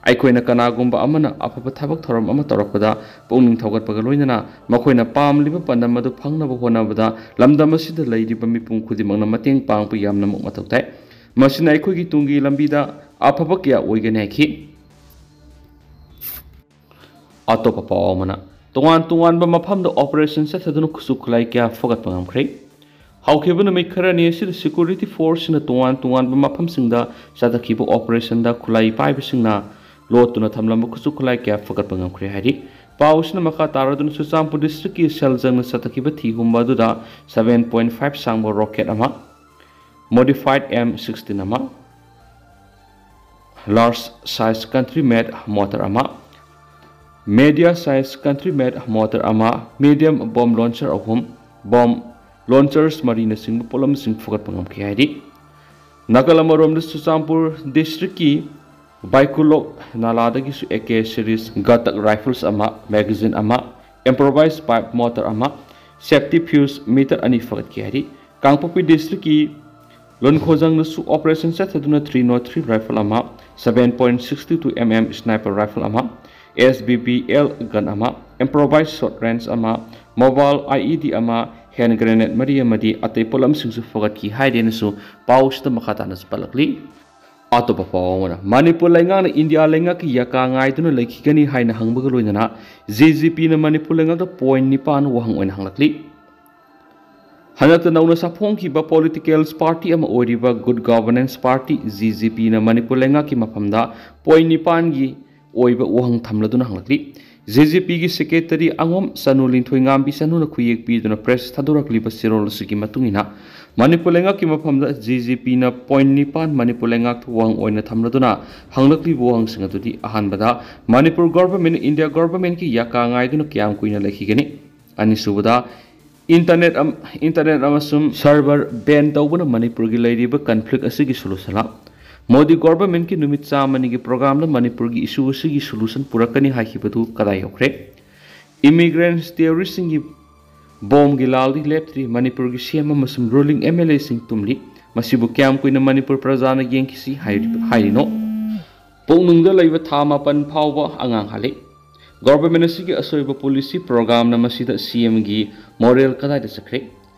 ꯑꯩꯈꯣꯏꯅ ꯀꯅꯥꯒꯨꯝꯕ ꯑꯃꯅ ꯑꯐꯕ ꯊꯕꯛ ꯊꯧꯔꯝ ꯑꯃ ꯇꯧꯔꯛꯄꯗ ꯄꯨꯛꯅꯤꯡ ꯊꯧꯒꯠꯄꯒ ꯂꯣꯏꯅꯅ ꯃꯈꯣꯏꯅ ꯄꯥꯝꯂꯤꯕ ꯄꯥꯟꯗꯝ ꯑꯗꯨ ꯐꯪꯅꯕ ꯍꯣꯠꯅꯕꯗ ꯂꯝꯗꯝ ꯑꯁꯤꯗ ꯂꯩꯔꯤꯕ ꯃꯤꯄꯨꯝ ꯈꯨꯗꯤꯡꯃꯛꯅ ꯃꯇꯦꯡ ꯄꯥꯡꯕ ꯌꯥꯝꯅꯃꯛ ꯃꯊꯧ ꯇꯥꯏ꯫ ꯃꯁꯤꯅ ꯑꯩꯈꯣꯏꯒꯤ ꯇꯨꯡꯒꯤ ꯂꯝꯕꯤꯗ ꯑꯐꯕ ꯀꯌꯥ ꯑꯣꯏꯒꯅꯤ ꯍꯥꯏꯈꯤ꯫ ꯑꯇꯣꯞꯄ ꯄꯥꯎ ꯑꯃꯅ, ꯇꯣꯉꯥꯟ ꯇꯣꯉꯥꯟꯕ ꯃꯐꯝꯗ ꯑꯣꯄꯔꯦꯁꯟ ꯆꯠꯊꯗꯨꯅ ꯈꯨꯠꯁꯨ ꯈꯨꯠꯂꯥꯏ ꯀꯌꯥ ꯐꯒꯠꯄ ꯉꯝꯈ꯭ꯔꯦ꯫ ꯍꯧꯈꯤꯕ ꯅꯨꯃꯤꯠ ꯈꯔꯅꯤ ꯑꯁꯤꯗ ꯁꯦꯀ꯭ꯌꯨꯔꯤꯇꯤ ꯐꯣꯔꯁꯁꯤꯡꯅ ꯇꯣꯉꯥꯟ ꯇꯣꯉꯥꯟꯕ ꯃꯐꯝꯁꯤꯡꯗ ꯆꯠꯊꯈꯤꯕ ꯑꯣꯄꯔꯦꯁꯟꯗ ꯈꯨꯠꯂꯥꯏ ꯄꯥꯏꯕꯁꯤꯡꯅ ꯂꯣꯠꯇꯨꯅ ꯊꯝꯂꯝꯕ ꯈꯨꯠꯁꯨ ꯈꯨꯠꯂꯥꯏ ꯀꯌꯥ ꯐꯒꯠꯄ ꯉꯝꯈ꯭ꯔꯦ ꯍꯥꯏꯔꯤ꯫ ꯄꯥꯎ ꯑꯁꯤꯅ ꯃꯈꯥ ꯇꯥꯔꯗꯨꯅ ꯆꯨꯔꯆꯥꯟꯄꯨꯔ ꯗꯤꯁꯇ꯭ꯔꯤꯛꯀꯤ ꯁꯦꯜ ꯆꯪꯅ ꯆꯠꯊꯈꯤꯕ ꯊꯤ ꯍꯨꯝꯕ ꯑꯗꯨꯗ ꯁꯚꯦꯟ ꯄꯣꯏꯟ ꯐꯥꯏꯚ ꯁꯥꯡꯕ ꯔꯣꯀꯦꯠ ꯑꯃ, ꯃꯣꯗꯤꯐꯥꯏꯗ ꯑꯦꯝ ꯁꯤꯛꯁꯇꯤꯟ ꯑꯃ, ꯂꯥꯔꯖ ꯁꯥꯏꯖ ꯀꯟꯇ꯭ꯔꯤ ꯃꯦꯗ ꯃꯣꯇꯔ ꯑꯃ, ꯃꯦꯗꯤꯌꯥ ꯁꯥꯏꯖ ꯀꯟꯇ꯭ꯔꯤ ꯃꯦꯗ ꯃꯣꯇꯔ ꯑꯃ, ꯃꯤꯗꯤꯌꯝ ꯕꯣꯝ ꯂꯣꯟꯆꯔ ꯑꯍꯨꯝ, ꯕꯣꯝ ꯂꯣꯟꯆꯔꯁ ꯃꯔꯤꯅꯆꯤꯡꯕ ꯄꯣꯠꯂꯝꯁꯤꯡ ꯐꯨꯒꯠꯄ ꯉꯝꯈꯤ ꯍꯥꯏꯔꯤ꯫ ꯅꯥꯀꯜ ꯑꯃꯔꯣꯝꯗ ꯆꯨꯔꯆꯥꯟꯄꯨꯔ ꯗꯤꯁꯇ꯭ꯔꯤꯛꯀꯤ ꯕꯥꯏꯀꯨꯂꯣꯛ ꯅꯥꯂꯥꯗꯒꯤꯁꯨ ꯑꯦ ꯀꯦ ꯁꯤꯔꯤꯁ ꯒꯇꯛ ꯔꯥꯏꯐꯜꯁ ꯑꯃ, ꯃꯦꯒꯥꯖꯤꯟ ꯑꯃ, ꯏꯝꯄ꯭ꯔꯣꯚꯥꯏꯖ ꯄꯥꯏꯞ ꯃꯣꯇꯔ ꯑꯃ, ꯁꯦꯐꯇꯤ ꯐ꯭ꯌꯨꯁ ꯃꯤꯇꯔ ꯑꯅꯤ ꯐꯒꯠꯈꯤ ꯍꯥꯏꯔꯤ꯫ ꯀꯥꯡꯄꯣꯛꯄꯤ ꯗꯤꯁꯇ꯭ꯔꯤꯛꯀꯤ ꯂꯨꯟꯈꯣꯖꯪꯗꯁꯨ ꯑꯣꯄꯔꯦꯁꯟ ꯆꯠꯊꯗꯨꯅ ꯊ꯭ꯔꯤ ꯅꯣꯠ ꯊ꯭ꯔꯤ ꯔꯥꯏꯐꯜ ꯑꯃ, seven point six two two M M sniper rifle ꯑꯃ, S B B L gun ꯑꯃ, ꯏꯝꯄ꯭ꯔꯣꯚꯥꯏꯖ ꯁꯣꯔꯠ ꯔꯦꯟꯖ ꯑꯃ, ꯃꯣꯕꯥꯏꯜ ꯑꯥꯏ ꯏ ꯗꯤ ꯑꯃ, ꯍꯦꯟ ꯒ꯭ꯔꯦꯅꯦꯗ ꯃꯔꯤ ꯑꯃꯗꯤ ꯑꯇꯩ ꯄꯣꯠꯂꯝꯁꯤꯡꯁꯨ ꯐꯒꯠꯈꯤ ꯍꯥꯏꯔꯦꯅꯁꯨ ꯄꯥꯎꯁꯤꯗ ꯃꯈꯥ ꯇꯥꯅꯁꯨ ꯄꯜꯂꯛꯂꯤ꯫ ꯑꯇꯣꯞꯄ ꯄꯥꯎ ꯑꯃꯅ, ꯃꯅꯤꯄꯨꯔ ꯂꯩꯉꯥꯛꯅ ꯏꯟꯗꯤꯌꯥ ꯂꯩꯉꯥꯛꯀꯤ ꯌꯥꯀꯥ ꯉꯥꯏꯗꯨꯅ ꯂꯩꯈꯤꯒꯅꯤ ꯍꯥꯏꯅ ꯍꯪꯕꯒ ꯂꯣꯏꯅꯅ ꯖꯦ ꯖꯦ ꯄꯤꯅ ꯃꯅꯤꯄꯨꯔ ꯂꯩꯉꯥꯛꯇ ꯄꯣꯏꯟ ꯅꯤꯄꯥꯟ ꯋꯥꯍꯪ ꯑꯣꯏꯅ ꯍꯪꯂꯛꯂꯤ꯫ ꯍꯟꯗꯛꯇ ꯅꯧꯅ ꯁꯥꯐꯣꯡꯈꯤꯕ ꯄꯣꯂꯤꯇꯤꯀꯦꯜ ꯄꯥꯔꯇꯤ ꯑꯃ ꯑꯣꯏꯔꯤꯕ good governance party, G G ꯄꯤꯅ ꯃꯅꯤꯄꯨꯔ ꯂꯩꯉꯥꯛꯀꯤ ꯃꯐꯝꯗ ꯄꯣꯏꯟ ꯅꯤꯄꯥꯟꯒꯤ ꯑꯣꯏꯕ ꯋꯥꯍꯪ ꯊꯝꯂꯗꯨꯅ ꯍꯪꯂꯛꯂꯤ꯫ ꯖꯤ ꯖꯤ ꯄꯤꯒꯤ ꯁꯦꯀ꯭ꯔꯦꯇꯔꯤ ꯑꯉꯣꯝ ꯆꯅꯨ ꯂꯤꯟꯊꯣꯏꯉꯥꯝꯕꯤ ꯆꯅꯨꯅ ꯈꯨꯌꯦꯛ ꯄꯤꯗꯨꯅ ꯄ꯭ꯔꯦꯁ ꯊꯥꯗꯣꯔꯛꯂꯤꯕ ꯆꯦꯔꯣꯜ ꯑꯁꯤꯒꯤ ꯃꯇꯨꯡ ꯏꯟꯅ, ꯃꯅꯤꯄꯨꯔ ꯂꯩꯉꯥꯛꯀꯤ ꯃꯐꯝꯗ ꯖꯤ ꯖꯤ ꯄꯤꯅ ꯄꯣꯏꯟ ꯅꯤꯄꯥꯟ ꯃꯅꯤꯄꯨꯔ ꯂꯩꯉꯥꯛꯇ ꯋꯥꯍꯪ ꯑꯣꯏꯅ ꯊꯝꯂꯗꯨꯅ ꯍꯪꯂꯛꯂꯤꯕ ꯋꯥꯍꯪꯁꯤꯡ ꯑꯗꯨꯗꯤ, ꯑꯍꯥꯟꯕꯗ, ꯃꯅꯤꯄꯨꯔ ꯒꯣꯚꯔꯟꯃꯦꯟꯠ ꯏꯟꯗꯤꯌꯥ ꯒꯣꯚꯔꯟꯃꯦꯟꯠꯀꯤ ꯌꯥꯀꯥ ꯉꯥꯏꯗꯨꯅ ꯀꯌꯥꯝ ꯀꯨꯏꯅ ꯂꯩꯈꯤꯒꯅꯤ? ꯑꯅꯤꯁꯨꯕꯗ, ꯏꯟꯇꯔꯅꯦꯠ ꯑꯝ-, ꯏꯟꯇꯔꯅꯦꯠ ꯑꯃꯁꯨꯡ ꯁꯔꯚꯔ ꯕꯦꯟ ꯇꯧꯕꯅ ꯃꯅꯤꯄꯨꯔꯒꯤ ꯂꯩꯔꯤꯕ ꯀꯟꯐ꯭ꯂꯤꯛ ꯑꯁꯤꯒꯤ ꯁꯣꯂꯨꯁꯟꯂꯥ? ꯃꯣꯗꯤ ꯒꯣꯚꯔꯟꯃꯦꯟꯠꯀꯤ ꯅꯨꯃꯤꯠ ꯆꯥꯝꯃꯅꯤꯒꯤ ꯄ꯭ꯔꯣꯒ꯭ꯔꯥꯝꯗ ꯃꯅꯤꯄꯨꯔꯒꯤ ꯏꯁꯨ ꯑꯁꯤꯒꯤ ꯁꯣꯂꯨꯁꯟ ꯄꯨꯔꯛꯀꯅꯤ ꯍꯥꯏꯈꯤꯕꯗꯨ ꯀꯗꯥꯏ ꯌꯧꯈ꯭ꯔꯦ? ꯏꯃꯤꯒ꯭ꯔꯦꯟꯠ ꯇꯦꯔꯣꯔꯤꯁꯁꯤꯡꯒꯤ ꯕꯣꯝꯒꯤ ꯂꯥꯜꯗꯤ ꯂꯦꯞꯇ꯭ꯔꯤ, ꯃꯅꯤꯄꯨꯔꯒꯤ ꯁꯤ ꯑꯦꯝ ꯑꯃꯁꯨꯡ ꯔꯨꯂꯤꯡ ꯑꯦꯝ ꯑꯦꯜ ꯑꯦꯁꯤꯡ ꯇꯨꯝꯂꯤ꯫ ꯃꯁꯤꯕꯨ ꯀꯌꯥꯝ ꯀꯨꯏꯅ ꯃꯅꯤꯄꯨꯔ ꯄ꯭ꯔꯖꯥꯅ ꯌꯦꯡꯈꯤꯁꯤ ꯍꯥꯏꯔꯤ-, ꯍꯥꯏꯔꯤꯅꯣ? ꯄꯨꯛꯅꯨꯡꯗ ꯂꯩꯕ ꯊꯥ ꯃꯥꯄꯟ ꯐꯥꯎꯕ ꯑꯉꯥꯡ ꯍꯥꯠꯂꯤ꯫ ꯒꯣꯚꯔꯟꯃꯦꯟꯠ ꯑꯁꯤꯒꯤ ꯑꯁꯣꯏꯕ ꯄꯣꯂꯤꯁꯤ ꯄ꯭ꯔꯣꯒ꯭ꯔꯥꯝꯅ ꯃꯁꯤꯗ ꯁꯤ ꯑꯦꯝꯒꯤ ꯃꯣꯔꯦꯜ ꯀꯗꯥꯏꯗ ꯆꯠꯈ꯭ꯔꯦ?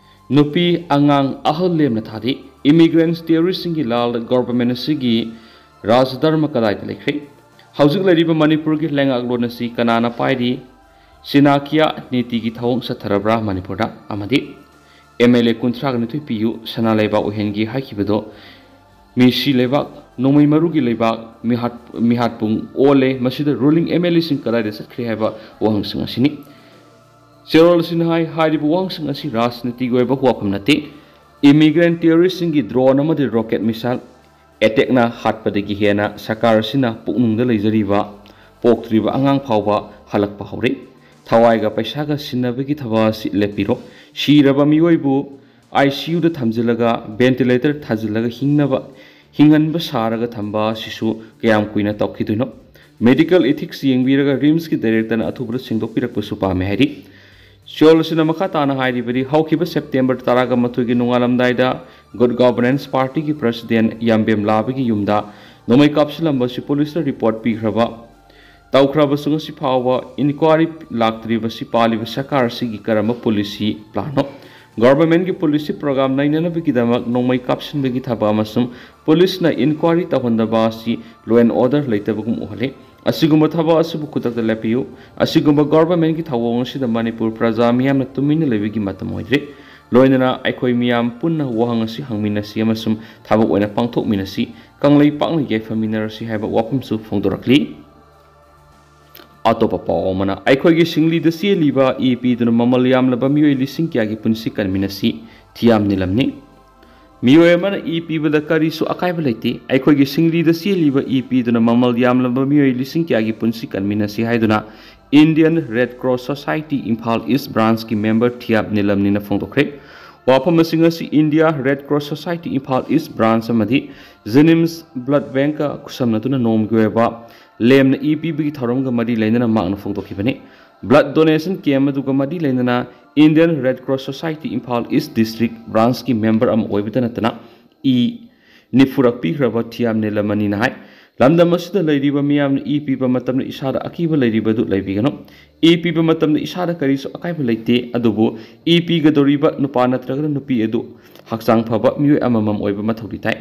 ꯅꯨꯄꯤ, ꯑꯉꯥꯡ, ꯑꯍꯜ ꯂꯦꯝꯅ ꯊꯥꯗꯦ꯫ ꯏꯃꯤꯒ꯭ꯔꯦꯟꯠ ꯇꯦꯔꯣꯔꯤꯁꯁꯤꯡꯒꯤ ꯂꯥꯜꯗ ꯒꯣꯚꯔꯟꯃꯦꯟꯠ ꯑꯁꯤꯒꯤ ꯔꯥꯖꯙꯔꯃ ꯀꯗꯥꯏꯗ ꯂꯩꯈ꯭ꯔꯦ? ꯍꯧꯖꯤꯛ ꯂꯩꯔꯤꯕ ꯃꯅꯤꯄꯨꯔꯒꯤ ꯂꯩꯉꯥꯛꯂꯣꯟ ꯑꯁꯤ ꯀꯅꯥꯅ ꯄꯥꯏꯔꯤ? ꯆꯤꯅꯥꯀꯤꯌꯥ ꯅꯤꯇꯤꯒꯤ ꯊꯧꯑꯣꯡ ꯆꯠꯊꯔꯕ꯭ꯔꯥ ꯃꯅꯤꯄꯨꯔꯗ? ꯑꯃꯗꯤ ꯑꯦꯝ ꯑꯦꯜ ꯑꯦ ꯀꯨꯟꯊ꯭ꯔꯥꯒ ꯅꯤꯊꯣꯏ ꯄꯤꯌꯨ, ꯁꯅꯥ ꯂꯩꯕꯥꯛ ꯑꯣꯏꯍꯟꯒꯦ ꯍꯥꯏꯈꯤꯕꯗꯣ ꯃꯤꯁꯤ ꯂꯩꯕꯥꯛ, ꯅꯣꯡꯃꯩ ꯃꯔꯨꯒꯤ ꯂꯩꯕꯥꯛ, ꯃꯤꯍꯥꯠ-, ꯃꯤꯍꯥꯠꯄꯨꯡ ꯑꯣꯜꯂꯦ꯫ ꯃꯁꯤꯗ ꯔꯨꯂꯤꯡ ꯑꯦꯝ ꯑꯦꯜ ꯑꯦꯁꯤꯡ ꯀꯗꯥꯏꯗ ꯆꯠꯈ꯭ꯔꯦ ꯍꯥꯏꯕ ꯋꯥꯍꯪꯁꯤꯡ ꯑꯁꯤꯅꯤ꯫ ꯆꯦꯔꯣꯜ ꯑꯁꯤꯅ ꯍꯥꯏ, ꯍꯥꯏꯔꯤꯕ ꯋꯥꯍꯪꯁꯤꯡ ꯑꯁꯤ ꯔꯥꯖꯅꯤꯇꯤꯒꯤ ꯑꯣꯏꯕ ꯋꯥꯐꯝ ꯅꯠꯇꯦ꯫ ꯏꯃꯤꯒ꯭ꯔꯦꯟꯠ ꯇꯦꯔꯣꯔꯤꯁꯁꯤꯡꯒꯤ ꯗ꯭ꯔꯣꯟ ꯑꯃꯗꯤ ꯔꯣꯀꯦꯠ ꯃꯤꯁꯥꯏꯜ ꯑꯦꯇꯦꯛꯅ ꯍꯥꯠꯄꯗꯒꯤ ꯍꯦꯟꯅ ꯁꯔꯀꯥꯔ ꯑꯁꯤꯅ ꯄꯨꯛꯅꯨꯡꯗ ꯂꯩꯖꯔꯤꯕ ꯄꯣꯛꯇ꯭ꯔꯤꯕ ꯑꯉꯥꯡ ꯐꯥꯎꯕ ꯍꯜꯂꯛꯄ ꯍꯧꯔꯦ꯫ ꯊꯋꯥꯏꯒ ꯄꯩꯁꯥꯒ ꯁꯤꯟꯅꯕꯒꯤ ꯊꯕꯛ ꯑꯁꯤ ꯂꯦꯞꯄꯤꯔꯣ꯫ ꯁꯤꯔꯕ ꯃꯤꯑꯣꯏꯕꯨ ꯑꯥꯏ ꯁꯤ ꯌꯨꯗ ꯊꯝꯖꯤꯜꯂꯒ, ꯚꯦꯟꯇꯤꯂꯦꯇꯔ ꯊꯥꯖꯤꯜꯂꯒ ꯍꯤꯡꯅꯕ, ꯍꯤꯡꯍꯟꯕ ꯁꯥꯔꯒ ꯊꯝꯕ ꯑꯁꯤꯁꯨ ꯀꯌꯥꯝ ꯀꯨꯏꯅ ꯇꯧꯈꯤꯗꯣꯏꯅꯣ? ꯃꯦꯗꯤꯀꯦꯜ ꯏꯊꯤꯛꯁ ꯌꯦꯡꯕꯤꯔꯒ ꯔꯤꯝꯁꯀꯤ ꯗꯥꯏꯔꯦꯛꯇꯔꯅ ꯑꯊꯨꯕꯗ ꯁꯦꯡꯗꯣꯛꯄꯤꯔꯛꯄꯁꯨ ꯄꯥꯝꯃꯦ ꯍꯥꯏꯔꯤ꯫ ꯆꯦꯔꯣꯜ ꯑꯁꯤꯅ ꯃꯈꯥ ꯇꯥꯅ ꯍꯥꯏꯔꯤꯕꯗꯤ, ꯍꯧꯈꯤꯕ ꯁꯦꯞꯇꯦꯝꯕꯔ ꯇꯔꯥꯒ ꯃꯥꯊꯣꯏꯒꯤ ꯅꯣꯡꯉꯥꯜꯂꯝꯗꯥꯏꯗ ꯒꯨꯗ ꯒꯣꯚꯔꯅꯦꯟꯁ ꯄꯥꯔꯇꯤꯒꯤ ꯄ꯭ꯔꯁꯤꯗꯦꯟꯠ ꯌꯥꯝꯕꯦꯝ ꯂꯥꯕꯒꯤ ꯌꯨꯝꯗ ꯅꯣꯡꯃꯩ ꯀꯥꯞꯁꯤꯜꯂꯝꯕ ꯑꯁꯤ ꯄꯨꯂꯤꯁꯇ ꯔꯤꯄꯣꯔꯠ ꯄꯤꯈ꯭ꯔꯕ ꯇꯧꯈ꯭ꯔꯕꯁꯨ, ꯉꯁꯤ ꯐꯥꯎꯕ ꯏꯟꯀ꯭ꯋꯥꯔꯤ ꯂꯥꯛꯇ꯭ꯔꯤꯕꯁꯤ ꯄꯥꯜꯂꯤꯕ ꯁꯔꯀꯥꯔ ꯑꯁꯤꯒꯤ ꯀꯔꯝꯕ ꯄꯣꯂꯤꯁꯤ ꯄ꯭ꯂꯥꯟꯅꯣ? ꯒꯣꯚꯔꯟꯃꯦꯟꯠꯀꯤ ꯄꯣꯂꯤꯁꯤ ꯄ꯭ꯔꯣꯒ꯭ꯔꯥꯝ ꯅꯩꯅꯅꯕꯒꯤꯗꯃꯛ ꯅꯣꯡꯃꯩ ꯀꯥꯞꯁꯤꯟꯕꯒꯤ ꯊꯕꯛ ꯑꯃꯁꯨꯡ ꯄꯨꯂꯤꯁꯅ ꯏꯟꯀ꯭ꯋꯥꯔꯤ ꯇꯧꯍꯟꯗꯕ ꯑꯁꯤ ꯂꯣ ꯑꯦꯟ ꯑꯣꯔꯗꯔ ꯂꯩꯇꯕꯒꯨꯝ ꯎꯍꯜꯂꯤ꯫ ꯑꯁꯤꯒꯨꯝꯕ ꯊꯕꯛ ꯑꯁꯤꯕꯨ ꯈꯨꯗꯛꯇ ꯂꯦꯞꯄꯤꯌꯨ꯫ ꯑꯁꯤꯒꯨꯝꯕ ꯒꯣꯚꯔꯟꯃꯦꯟꯠꯀꯤ ꯊꯧꯑꯣꯡ ꯑꯁꯤꯗ ꯃꯅꯤꯄꯨꯔ ꯄ꯭ꯔꯖꯥ ꯃꯤꯌꯥꯝꯅ ꯇꯨꯃꯤꯟꯅ ꯂꯩꯕꯒꯤ ꯃꯇꯝ ꯑꯣꯏꯗ꯭ꯔꯦ꯫ ꯂꯣꯏꯅꯅ ꯑꯩꯈꯣꯏ ꯃꯤꯌꯥꯝ ꯄꯨꯟꯅ ꯋꯥꯍꯪ ꯑꯁꯤ ꯍꯪꯃꯤꯟꯅꯁꯤ ꯑꯃꯁꯨꯡ ꯊꯕꯛ ꯑꯣꯏꯅ ꯄꯥꯡꯊꯣꯛꯃꯤꯟꯅꯁꯤ, ꯀꯪꯂꯩꯄꯥꯛꯅ ꯌꯥꯏꯐꯃꯤꯟꯅꯔꯁꯤ ꯍꯥꯏꯕ ꯋꯥꯐꯝꯁꯨ ꯐꯣꯡꯗꯣꯔꯛꯂꯤ꯫ ꯑꯇꯣꯞꯄ ꯄꯥꯎ ꯑꯃꯅ, ꯑꯩꯈꯣꯏꯒꯤ ꯁꯤꯡꯂꯤꯗ ꯆꯦꯜꯂꯤꯕ ꯏ ꯄꯤꯗꯨꯅ ꯃꯃꯜ ꯌꯥꯝꯂꯕ ꯃꯤꯑꯣꯏ ꯂꯤꯁꯤꯡ ꯀꯌꯥꯒꯤ ꯄꯨꯟꯁꯤ ꯀꯟꯃꯤꯟꯅꯁꯤ, ꯊꯤꯌꯥꯝ ꯅꯤꯂꯝꯅꯤ꯫ ꯃꯤꯑꯣꯏ ꯑꯃꯅ ꯏ ꯄꯤꯕꯗ ꯀꯔꯤꯁꯨ ꯑꯀꯥꯏꯕ ꯂꯩꯇꯦ꯫ ꯑꯩꯈꯣꯏꯒꯤ ꯁꯤꯡꯂꯤꯗ ꯆꯦꯜꯂꯤꯕ ꯏ ꯄꯤꯗꯨꯅ ꯃꯃꯜ ꯌꯥꯝꯂꯕ ꯃꯤꯑꯣꯏ ꯂꯤꯁꯤꯡ ꯀꯌꯥꯒꯤ ꯄꯨꯟꯁꯤ ꯀꯟꯃꯤꯟꯅꯁꯤ ꯍꯥꯏꯗꯨꯅ Indian Red Cross Society Imphal East Branch ꯀꯤ member ꯊꯤꯌꯥꯞ ꯅꯤꯂꯝꯅꯤꯅ ꯐꯣꯡꯗꯣꯛꯈ꯭ꯔꯦ꯫ ꯋꯥꯐꯝꯁꯤꯡ ꯑꯁꯤ India Red Cross Society Imphal East Branch ꯑꯃꯗꯤ JNIMS Blood Bank ꯀ ꯈꯨꯠꯁꯝꯅꯗꯨꯅ ꯅꯣꯡꯃꯒꯤ ꯑꯣꯏꯕ ꯂꯦꯝꯅ ꯏ ꯄꯤꯕꯒꯤ ꯊꯧꯔꯝꯒ ꯃꯔꯤ ꯂꯩꯅꯅ ꯃꯍꯥꯛꯅ ꯐꯣꯡꯗꯣꯛꯈꯤꯕꯅꯤ꯫ Blood donation camp ꯑꯗꯨꯒ ꯃꯔꯤ ꯂꯩꯅꯅ Indian Red Cross Society Imphal East District Branch ꯀꯤ member ꯑꯃ ꯑꯣꯏꯕꯇ ꯅꯠꯇꯅ ꯏ ꯅꯤꯐꯨꯔꯛ ꯄꯤꯈ꯭ꯔꯕ ꯊꯤꯌꯥꯝ ꯅꯤꯂꯃꯅꯤꯅ ꯍꯥꯏ, ꯂꯝꯗꯝ ꯑꯁꯤꯗ ꯂꯩꯔꯤꯕ ꯃꯤꯌꯥꯝꯅ ꯏ ꯄꯤꯕ ꯃꯇꯝꯗ ꯏꯁꯥꯗ ꯑꯀꯤꯕ ꯂꯩꯔꯤꯕꯗꯨ ꯂꯩꯕꯤꯒꯅꯨ꯫ ꯏ ꯄꯤꯕ ꯃꯇꯝꯗ ꯏꯁꯥꯗ ꯀꯔꯤꯁꯨ ꯑꯀꯥꯏꯕ ꯂꯩꯇꯦ, ꯑꯗꯨꯕꯨ ꯏ ꯄꯤꯒꯗꯧꯔꯤꯕ ꯅꯨꯄꯥ ꯅꯠꯇ꯭ꯔꯒꯅ ꯅꯨꯄꯤ ꯑꯗꯨ ꯍꯛꯆꯥꯡ ꯐꯕ ꯃꯤꯑꯣꯏ ꯑꯃꯃꯝ ꯑꯣꯏꯕ ꯃꯊꯧꯗꯤ ꯇꯥꯏ꯫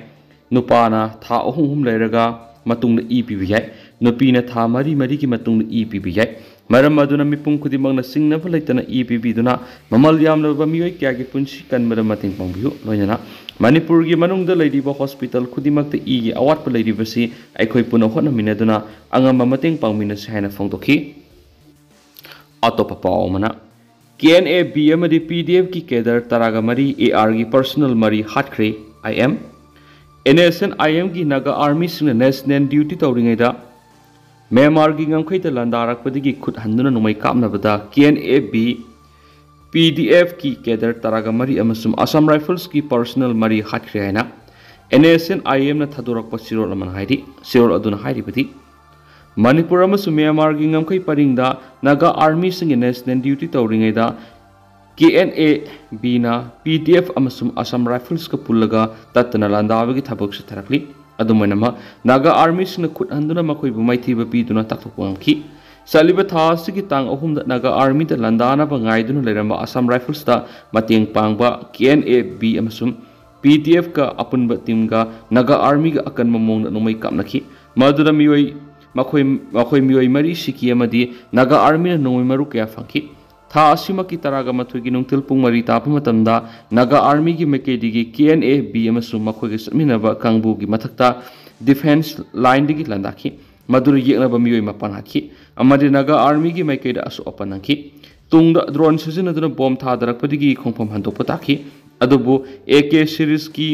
ꯅꯨꯄꯥꯅ ꯊꯥ ꯑꯍꯨꯝ ꯑꯍꯨꯝ ꯂꯩꯔꯒ ꯃꯇꯨꯡꯗ ꯏ ꯄꯤꯕ ꯌꯥꯏ꯫ ꯅꯨꯄꯤꯅ ꯊꯥ ꯃꯔꯤ ꯃꯔꯤꯒꯤ ꯃꯇꯨꯡꯗ ꯏ ꯄꯤꯕ ꯌꯥꯏ꯫ ꯃꯔꯝ ꯑꯗꯨꯅ ꯃꯤꯄꯨꯝ ꯈꯨꯗꯤꯡꯃꯛꯅ ꯆꯤꯡꯅꯕ ꯂꯩꯇꯅ ꯏ ꯄꯤꯕꯤꯗꯨꯅ ꯃꯃꯜ ꯌꯥꯝꯂꯕ ꯃꯤꯑꯣꯏ ꯀꯌꯥꯒꯤ ꯄꯨꯟꯁꯤ ꯀꯟꯕꯗ ꯃꯇꯦꯡ ꯄꯥꯡꯕꯤꯌꯨ꯫ ꯂꯣꯏꯅꯅ ꯃꯅꯤꯄꯨꯔꯒꯤ ꯃꯅꯨꯡꯗ ꯂꯩꯔꯤꯕ hospital ꯈꯨꯗꯤꯡꯃꯛꯇ ꯏꯒꯤ ꯑꯋꯥꯠꯄ ꯂꯩꯔꯤꯕꯁꯤ ꯑꯩꯈꯣꯏ ꯄꯨꯟꯅ ꯍꯣꯠꯅꯃꯤꯟꯅꯗꯨꯅ ꯑꯉꯝꯕ ꯃꯇꯦꯡ ꯄꯥꯡꯃꯤꯟꯅꯁꯤ ꯍꯥꯏꯅ ꯐꯣꯡꯗꯣꯛꯈꯤ꯫ ꯑꯇꯣꯞꯄ ꯄꯥꯎ ꯑꯃꯅ, K N A B ꯑꯃꯗꯤ P D F ꯀꯤ cadre ꯇꯔꯥꯒ ꯃꯔꯤ, A R ꯒꯤ personnel ꯃꯔꯤ ꯍꯥꯠꯈ꯭ꯔꯦ꯫ I M, N S C N I M ꯒꯤ Naga Army ꯁꯤꯡꯅ national duty ꯇꯧꯔꯤꯉꯩꯗ ꯃ꯭ꯌꯥꯟꯃꯥꯔꯒꯤ ꯉꯝꯈꯩꯗ ꯂꯥꯟꯗꯥꯔꯛꯄꯗꯒꯤ ꯈꯨꯠ ꯍꯟꯗꯨꯅ ꯅꯣꯡꯃꯩ ꯀꯥꯞꯅꯕꯗ K N A B, P D F ꯀꯤ cadre ꯇꯔꯥꯒ ꯃꯔꯤ ꯑꯃꯁꯨꯡ Assam Rifles ꯀꯤ personnel ꯃꯔꯤ ꯍꯥꯠꯈ꯭ꯔꯦ ꯍꯥꯏꯅ N S C N I M ꯅ ꯊꯥꯗꯣꯔꯛꯄ ꯆꯦꯔꯣꯜ ꯑꯃꯅ ꯍꯥꯏꯔꯤ꯫ ꯆꯦꯔꯣꯜ ꯑꯗꯨꯅ ꯍꯥꯏꯔꯤꯕꯗꯤ, ꯃꯅꯤꯄꯨꯔ ꯑꯃꯁꯨꯡ ꯃ꯭ꯌꯥꯟꯃꯥꯔꯒꯤ ꯉꯝꯈꯩ ꯄꯔꯤꯡꯗ Naga Army ꯁꯤꯡꯒꯤ national duty ꯇꯧꯔꯤꯉꯩꯗ K N A B ꯅ P D F ꯑꯃꯁꯨꯡ Assam Rifles ꯀ ꯄꯨꯜꯂꯒ ꯇꯠꯇꯅ ꯂꯥꯟꯗꯥꯕꯒꯤ ꯊꯕꯛ ꯆꯠꯊꯔꯛꯂꯤ꯫ ꯑꯗꯨꯝ ꯑꯣꯏꯅꯃꯛ, Naga Army ꯁꯤꯡꯅ ꯈꯨꯠ ꯍꯟꯗꯨꯅ ꯃꯈꯣꯏꯕꯨ ꯃꯥꯏꯊꯤꯕ ꯄꯤꯗꯨꯅ ꯇꯥꯛꯊꯣꯛꯄ ꯉꯝꯈꯤ꯫ ꯆꯠꯂꯤꯕ ꯊꯥ ꯑꯁꯤꯒꯤ ꯇꯥꯡ ꯑꯍꯨꯝꯗ Naga Army ꯗ ꯂꯥꯟꯗꯥꯅꯕ ꯉꯥꯏꯗꯨꯅ ꯂꯩꯔꯝꯕ Assam Rifles ꯇ ꯃꯇꯦꯡ ꯄꯥꯡꯕ K N A B ꯑꯃꯁꯨꯡ P D F ꯀ ꯑꯄꯨꯟꯕ team ꯒ Naga Army ꯒ ꯑꯀꯟꯕ ꯃꯑꯣꯡꯗ ꯅꯣꯡꯃꯩ ꯀꯥꯞꯅꯈꯤ꯫ ꯃꯗꯨꯗ ꯃꯤꯑꯣꯏ, ꯃꯈꯣꯏ, ꯃꯈꯣꯏ ꯃꯤꯑꯣꯏ ꯃꯔꯤ ꯁꯤꯈꯤ ꯑꯃꯗꯤ Naga Army ꯅ ꯅꯣꯡꯃꯩ ꯃꯔꯨ ꯀꯌꯥ ꯐꯪꯈꯤ꯫ ꯊꯥ ꯑꯁꯤꯃꯛꯀꯤ ꯇꯔꯥꯒ ꯃꯥꯊꯣꯏꯒꯤ ꯅꯨꯡꯊꯤꯜ ꯄꯨꯡ ꯃꯔꯤ ꯇꯥꯕ ꯃꯇꯝꯗ ꯅꯥꯒꯥ ꯑꯥꯔꯃꯤꯒꯤ ꯃꯥꯏꯀꯩꯗꯒꯤ ꯀꯦ ꯑꯦꯟ ꯑꯦ ꯕꯤ ꯑꯃꯁꯨꯡ ꯃꯈꯣꯏꯒ ꯆꯠꯃꯤꯟꯅꯕ ꯀꯥꯡꯕꯨꯒꯤ ꯃꯊꯛꯇ ꯗꯤꯐꯦꯟꯁ ꯂꯥꯏꯟꯗꯒꯤ ꯂꯥꯟꯗꯥꯈꯤ꯫ ꯃꯗꯨꯗ ꯌꯦꯛꯅꯕ ꯃꯤꯑꯣꯏ ꯃꯥꯄꯟ ꯍꯥꯠꯈꯤ ꯑꯃꯗꯤ ꯅꯥꯒꯥ ꯑꯥꯔꯃꯤꯒꯤ ꯃꯥꯏꯀꯩꯗ ꯑꯁꯣꯛ ꯑꯄꯟ ꯅꯪꯈꯤ꯫ ꯇꯨꯡꯗ ꯗ꯭ꯔꯣꯟ ꯁꯤꯖꯤꯟꯅꯗꯨꯅ ꯕꯣꯝ ꯊꯥꯗꯔꯛꯄꯗꯒꯤ ꯈꯣꯡꯐꯝ ꯍꯟꯗꯣꯛꯄ ꯇꯥꯈꯤ꯫ ꯑꯗꯨꯕꯨ ꯑꯦ ꯀꯦ ꯁꯤꯔꯤꯁꯀꯤ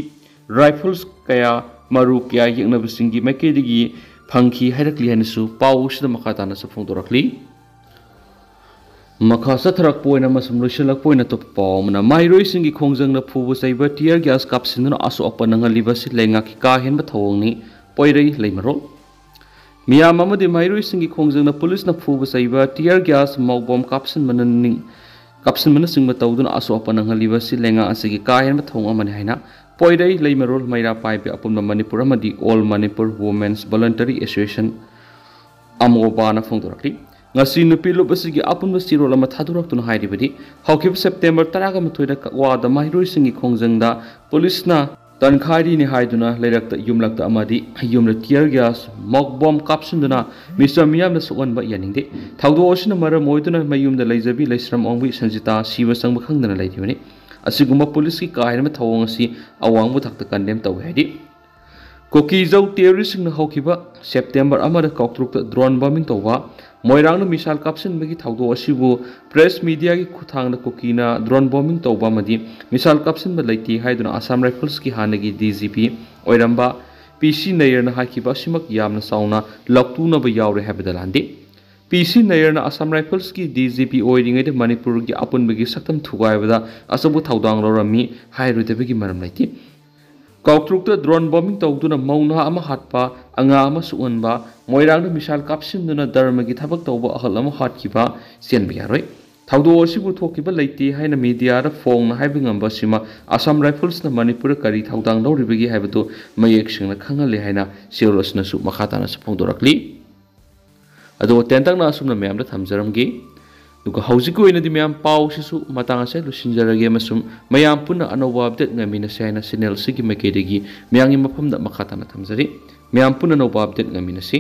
ꯔꯥꯏꯐꯜꯁ ꯀꯌꯥ, ꯃꯔꯨ ꯀꯌꯥ ꯌꯦꯛꯅꯕꯁꯤꯡꯒꯤ ꯃꯥꯏꯀꯩꯗꯒꯤ ꯐꯪꯈꯤ ꯍꯥꯏꯔꯛꯂꯤ ꯍꯥꯏꯅꯁꯨ ꯄꯥꯎ ꯑꯁꯤꯗ ꯃꯈꯥ ꯇꯥꯅꯁꯨ ꯐꯣꯡꯗꯣꯔꯛꯂꯤ꯫ ꯃꯈꯥ ꯆꯠꯊꯔꯛꯄ ꯑꯣꯏꯅ ꯑꯃꯁꯨꯡ ꯂꯣꯏꯁꯤꯜꯂꯛꯄ ꯑꯣꯏꯅ ꯑꯇꯣꯞꯄ ꯄꯥꯎ ꯑꯃꯅ, ꯃꯍꯩꯔꯣꯏꯁꯤꯡꯒꯤ ꯈꯣꯡꯖꯪꯅ ꯐꯨꯕ ꯆꯩꯕ, tear gas ꯀꯥꯞꯁꯤꯟꯗꯨꯅ ꯑꯁꯣꯛ ꯑꯄꯟ ꯅꯪꯍꯜꯂꯤꯕ ꯑꯁꯤ ꯂꯩꯉꯥꯛꯀꯤ ꯀꯥ ꯍꯦꯟꯕ ꯊꯧꯑꯣꯡꯅꯤ꯫ ꯄꯣꯏꯔꯩ ꯂꯩꯃꯔꯣꯜ꯫ ꯃꯤꯌꯥꯝ ꯑꯃꯗꯤ ꯃꯍꯩꯔꯣꯏꯁꯤꯡꯒꯤ ꯈꯣꯡꯖꯪꯅ ꯄꯨꯂꯤꯁꯅ ꯐꯨꯕ ꯆꯩꯕ, tear gas, ꯃꯣꯛ ꯕꯣꯝ ꯀꯥꯞꯁꯤꯟꯕꯅ ꯅꯤꯡ-, ꯀꯥꯞꯁꯤꯟꯕꯅꯆꯤꯡꯕ ꯇꯧꯗꯨꯅ ꯑꯁꯣꯛ ꯑꯄꯟ ꯅꯪꯍꯜꯂꯤꯕ ꯑꯁꯤ ꯂꯩꯉꯥꯛ ꯑꯁꯤꯒꯤ ꯀꯥ ꯍꯦꯟꯕ ꯊꯧꯑꯣꯡ ꯑꯃꯅꯤ ꯍꯥꯏꯅ ꯄꯣꯏꯔꯩ ꯂꯩꯃꯔꯣꯜ ꯃꯩꯔꯥ ꯄꯥꯏꯕꯤ ꯑꯄꯨꯟꯕ ꯃꯅꯤꯄꯨꯔ ꯑꯃꯗꯤ All Manipur Women's Voluntary Association, ꯑꯃꯣꯕꯥꯅ ꯐꯣꯡꯗꯣꯔꯛꯂꯤ꯫ ꯉꯁꯤ ꯅꯨꯄꯤ ꯂꯨꯞ ꯑꯁꯤꯒꯤ ꯑꯄꯨꯟꯕ ꯆꯦꯔꯣꯜ ꯑꯃ ꯊꯥꯗꯣꯔꯛꯇꯨꯅ ꯍꯥꯏꯔꯤꯕꯗꯤ, ꯍꯧꯈꯤꯕ ꯁꯦꯞꯇꯦꯝꯕꯔ ꯇꯔꯥꯒ ꯃꯥꯊꯣꯏꯗ ꯀꯛꯋꯥꯗ ꯃꯍꯩꯔꯣꯏꯁꯤꯡꯒꯤ ꯈꯣꯡꯖꯪꯗ ꯄꯨꯂꯤꯁꯅ ꯇꯟꯈꯥꯏꯔꯤꯅꯤ ꯍꯥꯏꯗꯨꯅ ꯂꯩꯔꯛꯇ, ꯌꯨꯝꯂꯛꯇ ꯑꯃꯗꯤ ꯌꯨꯝꯗ tear gas, ꯃꯣꯛ ꯕꯣꯝ ꯀꯥꯞꯁꯤꯟꯗꯨꯅ ꯃꯤꯆꯝ ꯃꯤꯌꯥꯝꯗ ꯁꯣꯛꯍꯟꯕ ꯌꯥꯅꯤꯡꯗꯦ꯫ ꯊꯧꯗꯣꯛ ꯑꯁꯤꯅ ꯃꯔꯝ ꯑꯣꯏꯗꯨꯅ ꯃꯌꯨꯝꯗ ꯂꯩꯖꯕꯤ ꯂꯩꯁ꯭ꯔꯝ ꯑꯣꯡꯕꯤ ꯁꯟꯖꯤꯇꯥ ꯁꯤꯕ ꯆꯪꯕ ꯈꯪꯗꯅ ꯂꯩꯔꯤꯕꯅꯤ꯫ ꯑꯁꯤꯒꯨꯝꯕ ꯄꯨꯂꯤꯁꯀꯤ ꯀꯥ ꯍꯦꯟꯕ ꯊꯧꯑꯣꯡ ꯑꯁꯤ ꯑꯋꯥꯡꯕ ꯊꯥꯛꯇ condemn ꯇꯧꯏ ꯍꯥꯏꯔꯤ꯫ ꯀꯨꯀꯤꯖꯧ terroristꯁꯤꯡꯅ ꯍꯧꯈꯤꯕ ꯁꯦꯞꯇꯦꯝꯕꯔ ꯑꯃꯗ ꯀꯥꯎꯇ꯭ꯔꯨꯛꯇ drone bombing ꯇꯧꯕ, ꯃꯣꯏꯔꯥꯡꯗ missile ꯀꯥꯞꯁꯤꯟꯕꯒꯤ ꯊꯧꯗꯣꯛ ꯑꯁꯤꯕꯨ press mediaꯒꯤ ꯈꯨꯠꯊꯥꯡꯗ ꯀꯨꯀꯤꯅ drone bombing ꯇꯧꯕ ꯑꯃꯗꯤ missile ꯀꯥꯞꯁꯤꯟꯕ ꯂꯩꯇꯦ ꯍꯥꯏꯗꯨꯅ Assam Riflesꯀꯤ ꯍꯥꯟꯅꯒꯤ DGP ꯑꯣꯏꯔꯝꯕ ꯄꯤ ꯁꯤ ꯅꯩꯌꯔꯅ ꯍꯥꯏꯈꯤꯕ ꯑꯁꯤꯃꯛ ꯌꯥꯝꯅ ꯆꯥꯎꯅ ꯂꯥꯎꯊꯣꯛꯅꯕ ꯌꯥꯎꯔꯦ ꯍꯥꯏꯕꯗ ꯂꯥꯟꯗꯦ꯫ ꯄꯤ ꯁꯤ ꯅꯩꯌꯔꯅ Assam Riflesꯀꯤ DGP ꯑꯣꯏꯔꯤꯉꯩꯗ ꯃꯅꯤꯄꯨꯔꯒꯤ ꯑꯄꯨꯟꯕꯒꯤ ꯁꯛꯇꯝ ꯊꯨꯒꯥꯏꯕꯗ ꯑꯆꯧꯕ ꯊꯧꯗꯥꯡ ꯂꯧꯔꯝꯃꯤ ꯍꯥꯏꯔꯣꯏꯗꯕꯒꯤ ꯃꯔꯝ ꯂꯩꯇꯦ꯫ ꯀꯥꯎꯇ꯭ꯔꯨꯛꯇ drone bombing ꯇꯧꯗꯨꯅ ꯃꯧ ꯅꯍꯥ ꯑꯃ ꯍꯥꯠꯄ, ꯑꯉꯥꯡ ꯑꯃ ꯁꯣꯛꯍꯟꯕ, ꯃꯣꯏꯔꯥꯡꯗ missile ꯀꯥꯞꯁꯤꯟꯗꯨꯅ ꯙꯔꯃꯒꯤ ꯊꯕꯛ ꯇꯧꯕ ꯑꯍꯜ ꯑꯃ ꯍꯥꯠꯈꯤꯕ ꯆꯦꯟꯕ ꯌꯥꯔꯣꯏ꯫ ꯊꯧꯗꯣꯛ ꯑꯁꯤꯕꯨ ꯊꯣꯛꯈꯤꯕ ꯂꯩꯇꯦ ꯍꯥꯏꯅ mediaꯗ ꯐꯣꯡꯅ ꯍꯥꯏꯕ ꯉꯝꯕ ꯑꯁꯤꯃ Assam Riflesꯅ ꯃꯅꯤꯄꯨꯔꯗ ꯀꯔꯤ ꯊꯧꯗꯥꯡ ꯂꯧꯔꯤꯕꯒꯦ ꯍꯥꯏꯕꯗꯨ ꯃꯌꯦꯛ ꯁꯦꯡꯅ ꯈꯪꯍꯜꯂꯦ ꯍꯥꯏꯅ ꯆꯦꯔꯣꯜ ꯑꯁꯤꯅꯁꯨ ꯃꯈꯥ ꯇꯥꯅꯁꯨ ꯐꯣꯡꯗꯣꯔꯛꯂꯤ꯫ ꯑꯗꯣ ꯇꯦꯟꯇꯛꯅ ꯑꯁꯨꯝꯅ ꯃꯌꯥꯝꯗ ꯊꯝꯖꯔꯝꯒꯦ꯫ ꯑꯗꯨꯒ ꯍꯧꯖꯤꯛꯀꯤ ꯑꯣꯏꯅꯗꯤ ꯃꯌꯥꯝ ꯄꯥꯎꯁꯤꯁꯨ ꯃꯇꯥꯡ ꯑꯁꯤꯗ ꯂꯣꯏꯁꯤꯟꯖꯔꯒꯦ ꯑꯃꯁꯨꯡ ꯃꯌꯥꯝ ꯄꯨꯟꯅ ꯑꯅꯧꯕ update ꯉꯥꯏꯃꯤꯟꯅꯁꯦ ꯍꯥꯏꯅ channel ꯑꯁꯤꯒꯤ ꯃꯥꯏꯀꯩꯗꯒꯤ ꯃꯌꯥꯝꯒꯤ ꯃꯐꯝꯗ ꯃꯈꯥ ꯇꯥꯅ ꯊꯝꯖꯔꯤ꯫ ꯃꯌꯥꯝ ꯄꯨꯟꯅ ꯑꯅꯧꯕ update ꯉꯥꯏꯃꯤꯟꯅꯁꯤ꯫